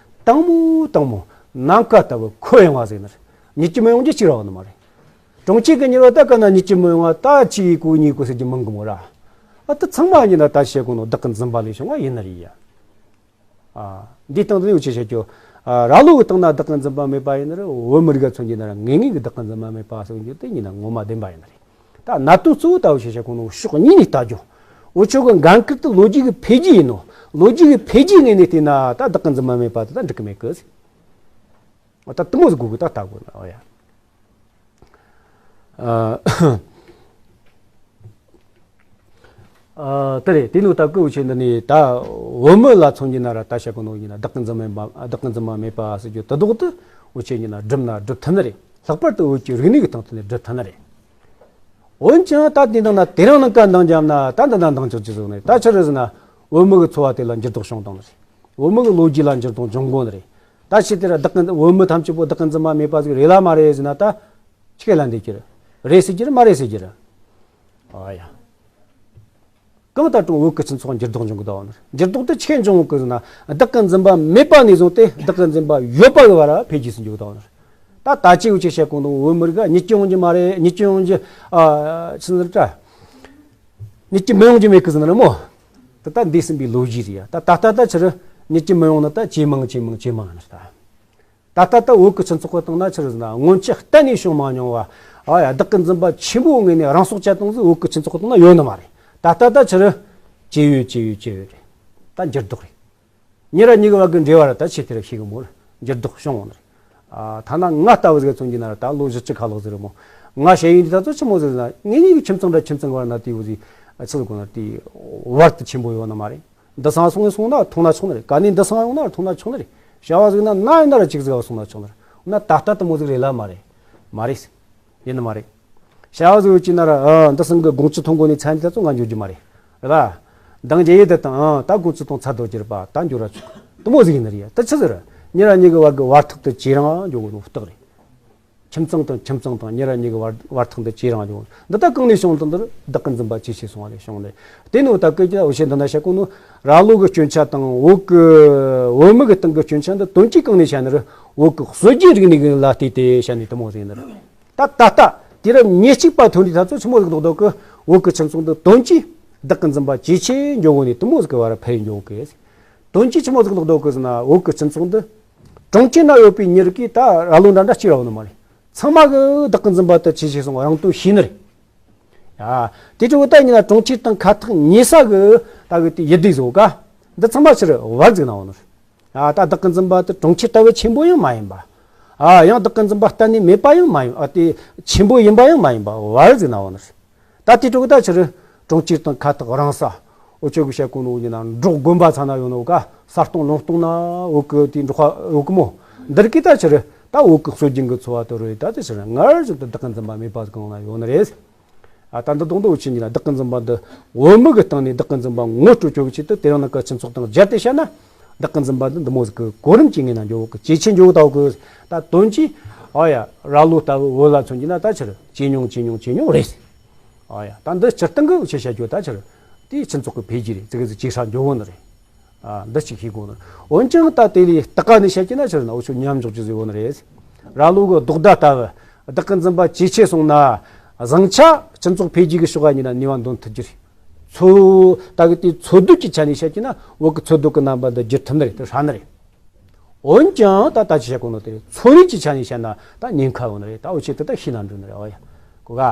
དྭངས་མོ་དྭངས་མོ། ནམ་མཁའ་ལྟ་བུ་ཁོད་ཡངས་པ་ཟེར་ནི་རེད། མྱི་སྐྱིད་མི་ཡོང་རྒྱུ་གཅིག་ར་ཡོད་ནི་མ་རེད། གྲོང་ཁྱེར་གྱི་མྱི་རོ་ད་ག་ན་མྱི་སྐྱིད་མི་ཡོང་བ་ད་ཅི་ཡི་གུ་གཉིས་གུ་ཟེར་རྒྱུ་མང་གི་མོ་ར། ཨ་ད་ཚང་མ་ཡིན་ན་ད་བཤད་གོ་ནོ་བདག་གི་འཛིན་པ་ལས་བྱུང་བ་ཡིན་ནི་རེད་ཡ། ཨ་འདིའི་སྟེང་དུ་ནི་འུ་ཆེ་བཤད་རྒྱུ། ཨ་ར་ལོ་གི་སྟེང་ན་བདག་གི་འཛིན་པ་མེད་པ་ཡིན་ན་རེད། བོད་མི་རིགས་ག་མཚོན་གྱི་ན་ར་ངེས་ངེས་ཀྱི་བདག་གི་འཛིན་པ་མེད་པ་ཟེར་རྒྱུ་དེ་ཡིན་ན་ངོ་མ་བདེན་པ་ཡིན་ནི་རེད། ད་གནད་དོན་གཙོ་བོ་ད་འུ་ཆེ་བཤད་གོ་ནོ་ཕྱོགས་གཉིས་ནས་ལྟ་རྒྱུ། འུ་ཆོ་གི་འགན་ཁུར་དེ་ལོ་རྒྱུས་ཀྱི་འཕེལ་རྒྱས་ཡིན་ནོ། ལོ་རྒྱུས་ཀྱི་འཕེལ་རྒྱས་ངོས་ནས་བལྟས་ན་ད་བདག་གི་འཛིན་པ་མེད་པ་དེ་ད་འགྲིག་གི་མེད་གི། ད་དུ་མོ་ཟིག་དགོས་གི་ད་ལྟ་དགོས་ན་ཨོ་ཡ། ཨ་ཨ་དེ་རེད། དེ་ནོ་ད་ཀུ་འུ་ཆེ་འདི་ནི་ད་བོད་མི་ལ་མཚོན་གྱི་ན་ར་ད་བཤད་གོ་ནོ་ཡིན་ན་བདག་གི་འཛིན་མ་མེད་པ་བདག་གི་འཛིན་མ་མེད་པ་ཟེར་རྒྱུ་དེ་ལྡོག་ཏུ་འུ་ཆེ་ཡིན་ན་སྒྲུབ་ན་སྒྲུབ་ཐུབ་ནི་རེད། ལྷག་པར་དུ་བོད་ཀྱི་རིག་གནས་ཀྱི་སྟེང་དུ་ནི་སྒྲུབ་ཐུབ་ནི་རེད། འོན་ཀྱང་ད་དེ་འདང་ན་དེ་རིང་ནང་ཀ་འདང་བརྒྱབ་ན་ད་འདི་ན་འདང་ཆོག་ཅི་ཟེར་ནི་རེད། ད་ཆི་རེད་ཟེར་ན་བོད་མི་གི་འཚོ་བ་དེ་ལ་འགྱུར་ལྡོག་བྱུང་བཏང་ནི་རེད། བོད་མི་གི་ལོ་རྒྱུས་ལ་འགྱུར་ལྡོག་འབྱུང་དགོས་ནི་རེད། ད་ཕྱི་དེ་ར་བདག་གི་བོད་མི་ཐམས་ཅད་པོ་བདག་གི་འཛིན་མ་མེད་པ་ཟིག་རེད་ལ་མ་རེད་ཟེར་ན་ད་ཆི་གེ་ལ་འདི་ཀྱི་རེད། རེད་ཟེར་གྱི་རེད་མ་རེད་ཟེར་གྱི་རེད། ཨ་ཡ། གང་ལྟར་ཀྲུང་བོད་ཀྱི་སྤྱི་ཚོགས་འགྱུར་ལྡོག་འབྱུང་གི་འདུག་ནི་རེད། འགྱུར་ལྡོག་དེ་ཆི་གེ་འབྱུང་གི་ཟེར་ན་བདག་གི་འཛིན་པ་མེད་པ་ནས་བཟུང་སྟེ་བདག་གི་འཛིན་པ་ཡོད་པ་གི་བར་འཕེལ་རྒྱས་སུ་འགྱུར་གི་འདུག་ནི་རེད། ད་ད་ཅི་འུ་ཆེ་བཤད་གོ་འདུག་བོད་མི་རིགས་མྱི་སྐྱིད་ཡོང་རྒྱུ་མ་རེད། མྱི་སྐྱིད་ཡོང་རྒྱུ་ཨ་ཆི་ཟེར་དྲ། རྙེད་རྒྱུ་མི་ཡོང་རྒྱུ་མེད་གི་ཟེར་ན་རེད་མོ། ད་ལྟ་འདས་ཟིན་པའི་ལོ་རྒྱུས་རེད་ཡ། ད་ད་ལྟ་ད་ཕྱིར་རྙེད་རྒྱུ་མི་ཡོང་ན་ད་ཇེ་མང་ཇེ་མང་ཇེ་མང་ཡིན་ད། ད་ལྟ་ད་བོད་ཀྱི་སྤྱི་ཚོགས་ཀྱི་སྟེང་ན་ཕྱིར་ཟེར་ན་སྔོན་ཆད་གཏན་ནས་བྱུང་མ་མྱོང་བ། ཨ་ཡ། བདག་གི་འཛིན་པ་ཆེན་པོ་ངོས་ནས་རང་སྲོག་བཅད་བཏང་ཟིག་བོད་ཀྱི་སྤྱི་ཚོགས་ཀྱི་སྟེང་ན་ཡོད་ནི་མ་རེད། ད་ལྟ་ད་ཕྱིར་ཇེ་ཡོད་ཇེ་ཡོད་ཇེ་ཡོད་རེད། ད་འགྱུར་ལྡོག་རེད། ཉེ་ར་ཉེ་གི་བར་གི་འབྲེལ་བ་ར་ད་ཆེ་དེ་ར་ཤེས་གི་མོ་ར། འགྱུར་ལྡོག་བྱུང་བ་ནི་རེད། ཨ། ཐ་ན་ང་ལྟ་བུ་ཟིག་མཚོན་གྱི་ན་ར་ད་ལོ་བཞི་བཅུ་ཁ་ལོག་ཟིག་རེད་མོ། ང་བཤད་ཡིན་དུས་ད་ཚོ་ཆི་མོ་ཟིག་ན་ངེད་གཉིས་ཀྱི་ཁྱིམ་ཚང་ར་ཁྱིམ་ཚང་བར་ན་དེའུ་ཟིག་ཨ། ཆི་ཟིག་གོ་ན་དེའི་བར་དུ་ཆེན་པོ་ཡོད་ནི་མ་རེད། འདི་སང་སོང་ངས་སོང་ན་ཐུང་ན་ཆུང་ནི་རེད། ག་ནས་འདི་སང་ཡོང་ན་ར་ཐུང་ན་ཆུང་ནི་རེད། བྱ་བ་ཟིག་ན་ན་ཡིན་ན་ར་ཅིག་ཟིག་བ་སོང་ན་ཆུང་ནི་རེད། འོ་ན་ད་ལྟ་དུ་མོ་ཟིག་རེད་ལ་མ་རེད། མ་རེད། ཡིན་ནི་མ་རེད། བྱ་བ་བཟོ་ཡོད་ཀྱི་ན་ར། ཨ། འདི་སང་གི་དགོང་ཅི་ཐོང་གོ་ནས་ཚན་དེ་ཚོ་ང་འགྱོ་རྒྱུ་མ་རེད། རེད་ལ། འདང་རྒྱ་ཡེ་དེ་དང་། ཨ། ད་དགོང་ཅི་ཐོང་ཚ་དོ་གྱུར་པ་ད་འགྱོ་ར་ཆོག་དུ་མོ་ཟིག་ཡིན་ནི་རེད་ཡ། ད་ཆི་ཟེར། ཉེ་ར་ཉེ་གི་བར་གི་བར་ཐག་དུ་ཇེ་རིང་འགྱོ་གོ་ནོ་རྟགས་རེད། ཁྱིམ་ཚང་དང་ཁྱིམ་ཚང་དང་ཉེ་ར་ཉེ་གི་བར་བར་ཐག་དུ་ཇེ་རིང་འགྱོ་གོ། འདི་ད་གང་ནས་བྱུང་དང་འདིར་བདག་གི་འཛིན་པ་ཇེ་ཆེ་སོང་བ་ལས་བྱུང་ནས། དེ་ནི་འོ་ད་སྐད་ཀྱི་འོ་ཤེས་འདི་ན་བཤད་གོ་ནོ་ར་ལོ་གི་སྐྱོན་ཆ་དང་བོད་གི་བོད་མི་གི་སྟེང་གི་སྐྱོན་ཆ་འདི་དོན་གྱིས་གང་ནས་བཤད་ནི་རེད། བོད་གི་སྲོལ་རྒྱུན་རིག་གནས་གི་ལ་བལྟས་ཏེ་བཤད་ནི་དུ་མོ་ཟིག་ཡིན་ནི་རེད། ད་ད་ལྟ་དུས་རབས་ཉེར་གཅིག་པ་ཐོན་དུས་ད་ཚོ་ཆི་མོ་ཟིག་ལོག་འདུག་གི། བོད་ཀྱི་སྤྱི་ཚོགས་འདི་དོན་གྱིས་བདག་གི་འཛིན་པ་ཇེ་ཆེ་འགྱོ་གོ་ནས་དུ་མོ་ཟིག་གི་བར་འཕེལ་འགྱོ་གི། དོན་གྱིས་ཆི་མོ་ཟིག་ལོག་འདུག་གི་ཟེར་ན། བོད་ཀྱི་སྤྱི་ཚོགས་འདི་གྲོང་ཁྱེར་ན་ཡོད་པའི་མྱི་རིགས་ཀྱིས་ད་ར་ལོ་འདྲ་འདྲ་གཅིག་ར་ཡོད་ནི་མ་རེད། ཚང་མ་གི་བདག་གི་འཛིན་པ་དེ་ཇེ་ཆེ་སོང་བ་རང་དོན་ཤེས་ནི་རེད། ཡ། དེ་ཆོ་གི་ད་ཡིན་ན་གྲོང་ཁྱེར་དང་ཁ་ཐག་ཉེ་ས་གི་ད་གི་དེ་ཡི་དེ་བཟོ་ག། འདི་ཚང་མ་ཕྱིར་བར་ཟིག་ན་ཡོད་ནི་རེད། ཨ། ད་བདག་གི་འཛིན་པ་དེ་གྲོང་ཁྱེར་ལྟ་བུ་ཆེན་པོ་ཡང་མ་ཡིན་པ། ཨ། ཡང་བདག་གི་འཛིན་པ་གཏན་ནས་མེད་པ་ཡང་མ་ཡིན། ཨ། དེ་ཆེན་པོ་ཡིན་པ་ཡང་མ་ཡིན་པ་བར་ཟིག་ན་ཡོད་ནི་རེད། ད་དེ་ཆོ་གི་ད་ཕྱིར་གྲོང་ཁྱེར་དང་ཁ་ཐག་རིང་ས། འུ་ཆོ་གི་བཤད་གོ་ནོ་ཡིན་ན་འབྲོག་དགོན་པ་ཚང་ན་ཡོད་ནོ་ག། ས་སྟོང་ལུང་སྟོང་ན་འོ་གི་དེ་འབྲོག་པ་འོ་གི་མོ། འདིར་གི་ད་ཕྱིར་ད་འོ་གི་སྲོལ་རྒྱུན་གི་འཚོ་བ་དེ་རེད། ད་དེ་ཕྱིར་སྔར་བཞིན་དུ་བདག་གི་འཛིན་པ་མེད་པ་གང་ན་ཡོད་ནི་རེད། ཨ། ད་འདི་དོན་དུ་འུ་ཆོ་ཡིན་ན་བདག་གི་འཛིན་པ་འདི་བོད་མི་གི་སྟེང་ནས་བདག་གི་འཛིན་པ་ངོ་སྤྲོད་བྱ་བའི་ཆེད་དུ་དེ་རིང་ནངས་ཀ་སྤྱི་ཚོགས་དང་སྦྱར་ཏེ་བཤད་ན། བདག་གི་འཛིན་པ་འདི་འདི་མོ་ཟིག་གི་གོ་རིམ་གྱི་ངོས་ན་འགྱོ་གི། ཇེ་ཆེ་འགྱོ་གི་ད་གི། ད་དོན་གྱིས། ཨ་ཡ། ར་ལོ་ལྟ་བུ་བོད་ལ་མཚོན་གྱི་ན་ད་ཕྱིར་ཇེ་ཉུང་ཇེ་ཉུང་ཇེ་ཉུང་རེད། ཨ་ཡ། ད་འདི་སྤྱིར་བཏང་གི་འུ་ཆོས་བཤད་རྒྱུ་ད་ཕྱིར་དེའི་སྤྱི་ཚོགས་ཀྱི་འཕེལ་རྒྱས་རེད། ཙི་གེ་ཙི་ཇེ་ཧྲ་འགྱོ་གོ་ནི་རེད། ཨ། འདི་གཅིག་ཤེས་དགོས་ནི། འོན་ཀྱང་ད་དེ་ལས་སྟག་ཀ་ནས་བཤད་ཀྱི་ན་ཕྱིར་ན་འུ་ཆོ་མཉམ་འཇོག་རྒྱུ་ཟིག་ཡོད་ནི་རེད། ར་ལོ་གི་ལྡོག་ཟླ་ལྟ་བུ་བདག་གི་འཛིན་པ་ཇེ་ཆེ་སོང་ན། བཟང་ཆ་སྤྱི་ཚོགས་འཕེལ་རྒྱས་ཀྱི་ཕྱོགས་ཀ་ཉིད་ན་ནུས་པ་འདོན་ཐུབ་རྒྱུ་རེད། འཚོ། ད་གི་དེ་འཚོ་སྡོད་ཀྱི་ཆ་ནས་བཤད་ཀྱི་ན་བོད་ཀྱི་འཚོ་སྡོད་ཀྱི་རྣམ་པ་འདི་བསྒྱུར་ཐུབ་ནི་རེད། དེ་ཧྲ་ནི་རེད། འོན་ཀྱང་ད་ལྟ་ཅི་བཤད་གོ་ནོ་དེ་རེད། འཚོ་གནས་ཀྱི་ཆ་ནས་བཤད་ན་ད་ཉེན་ཁ་ཡོད་ནི་རེད། ད་འུ་ཆོས་དེ་ད་ཤེས་ན་འགྲིག་ནི་རེད། ཨོ་ཡ། གོ་ག།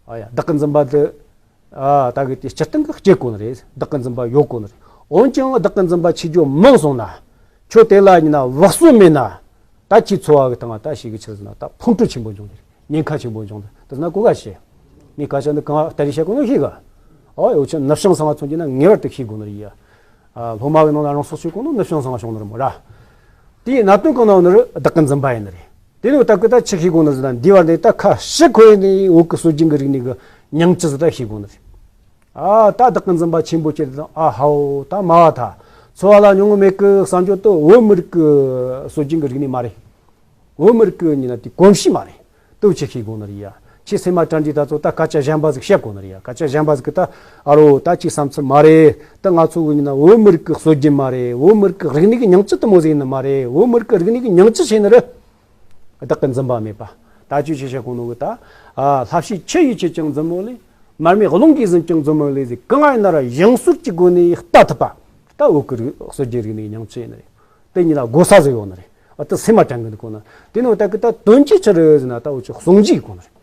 ཨོ་ཡ། བདག་གི་འཛིན་པ་འདི། ཨ། ད་གི་དེ་སྤྱིར་བཏང་གི་སྐྱེ་དགོས་ནི་རེད། བདག་གི་འཛིན་པ་ཡོད་དགོས་ནི་རེད། འོན་ཀྱང་བདག་གི་འཛིན་པ་ཆེ་རྒྱུ་མང་སོང་ན། ཁྱོད་དེ་ལ་ཡིན་ན་བག་ཟོན་མེད་ན། ད་ཁྱོའི་འཚོ་བ་གི་སྟེང་ད་ཞིག་གི་ཕྱིར་ཟེར་ན་ད་ཕུང་ཁྲོལ་ཆེན་པོ་འབྱུང་གི་རེད། ཉེན་ཁ་ཆེན་པོ་འབྱུང་གི་རེད། དེ་ན་གོ་ག་བཤད། ངས་སྐད་ཆ་འདི་གང་ལྟར་བཤད་གོ་ནོ་ཤེས་ག། ཨོ་ཡ། འུ་ཆོ་ནུབ་བྱང་སང་ང་མཚོན་གྱི་ན་ངེས་པར་དུ་ཤེས་དགོས་ནི་རེད་ཡ། ཨ། སློབ་མ་གི་ནང་ན་རང་སྲོག་གཅོད་གོ་ནོ་ནུབ་བྱང་སང་ང་བྱུང་ནི་རེད་མོ་ར། དེའི་གནད་དོན་གང་ན་ཡོད་ནི་རེད། བདག་གི་འཛིན་པ་ཡིན་ནི་རེད། དེ་ནི་ད་གི་ད་ཆི་ཤེས་དགོས་ནི་ཟེར་ན། འདི་བར་འདི་ད་ཁ་ཕྱི་ཁོ་ཡིན་ནི་བོད་ཀྱི་སྲོལ་རྒྱུན་གྱི་རིག་གནས་ཀྱི་ཉིང་བཅུད་ཟིག་ད་ཤེས་དགོས་ནི་རེད། ཨ། ད་བདག་གི་འཛིན་པ་ཆེན་པོ་སྐྱེས་དང་། ཨ་ཧའོ། ད་མ་བ་ད་འཚོ་བ་ལ་མྱོང་མེད་གི། བསམ་རྒྱུ་དེ་བོད་མི་རིགས་ཀྱི་སྲོལ་རྒྱུན་གྱི་རིག་གནས་མ་རེད། བོད་མི་རིགས་ཀྱི་ཡིན་ན་དེ་གོམས་གཤིས་མ་རེད། དེ་ཆི་ཤེས་དགོས་ནི་རེད་ཡ། ཁྱེད་སེམས་མ་དྲན་དུས་ད་ཚོ་ད་སྐད་ཆ་གཞན་པ་ཟིག་བཤད་དགོས་ནི་རེད་ཡ། སྐད་ཆ་གཞན་པ་ཟིག་གི་ད། ཨ་རོ། ད་ཅིག་བསམ་ཚུལ་མ་རེད། ད་ང་ཚོ་གི་ཡིན་ན་བོད་མི་རིགས་ཀྱི་སྲོལ་རྒྱུན་མ་རེད། བོད་མི་རིགས་ཀྱི་རིག་གནས་ཀྱི་ཉིང་བཅུད་དེ་མོ་ཟིག་ཡིན་ནི་མ་རེད། བོད་མི་རིགས་ཀྱི་རིག་གནས་ཀྱི་ཉིང་བཅུད་ཆི་ཡིན་ནི་རེད། བདག་གི་འཛིན་པ་མེད་པ། ད་ཅི་ཞིག་བཤད་གོ་ནོ་གི་ད། ཨ། ལྷ་བཤེས་ཆུ་ཡིས་བསྐྱེད་ཀྱང་མཛུབ་མོ་ལས། མར་མེ་རླུང་གིས་ཟིན་ཀྱང་མཛུབ་མོ་ལས་ཟེར། གང་ཡིན་ན་ར་བཞེངས་གསོལ་གྱི་སྒོ་ནས་ལྟ་ཐུབ་པ། ད་བོད་ཀྱི་རིག་སྲོལ་རྒྱུན་རིག་གནས་ཀྱི་ཉིང་བཅུད་ཡིན་ནི་རེད། དེ་ཉིད་ལ་གོ་ས་ཟིག་ཡོད་ནི་རེད། ཨ། དེ་སེམས་མ་དྲན་གི་འདུག་གོ་ན། དེ་ནི་ད་གི་ད་དོན་གྱིས་ཆི་རེད་ཟེར་ན། ད་འུ་ཆོ་ཟུང་འཇུག་གོ་ནི་རེད།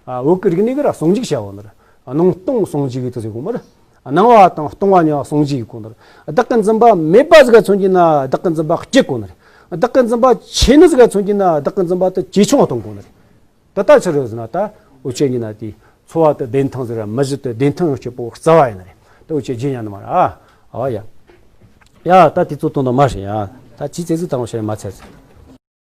ཨ། བོད་ཀྱི་རིག་གནས་ཀྱི་ར་ཟུང་འཇུག་བྱ་བ་ནི་རེད། ཨ། སྣང་སྟོང་ཟུང་འཇུག་གི་དེ་ཟེར་གོ་མ་རེད། སྣང་བ་དང་སྟོང་བ་གཉིས་ཟུང་འཇུག་གི་གོ་ནི་རེད། བདག་གི་འཛིན་པ་མེད་པ་ཟིག་མཚོན་གྱི་ན་བདག་གི་འཛིན་པ་སྐྱེ་དགོས་ནི་རེད། བདག་གི་འཛིན་པ་ཆེ་ནི་ཟིག་མཚོན་གྱི་ན་བདག་གི་འཛིན་པ་དེ་ཇེ་ཆུང་བ་གཏོང་དགོས་ནི་རེད། ད་ལྟ་ཆི་རེད་ཟེར་ན། ད་འུ་ཆོ་ཡིན་ན་དེ་འཚོ་བ་དེ་བདེན་ཐང་ཟེར་ར། མི་གཞི་དེ་བདེན་ཐང་ཡོད་སྐྱེ་བོ་རྩ་བ་ཡིན་ནི་རེད། ད་འུ་ཆོ་རྗེས་ཉན་ནི་མ་རེད། ཨ། ཨ་ཡ། ཡ། ད་དེ་ཚོ་དོན་དག་མ་རེད་ཡ། ད་ཅི་ཙེ་ཙི་དང་བཤད་མ་ཚར་ཟེར།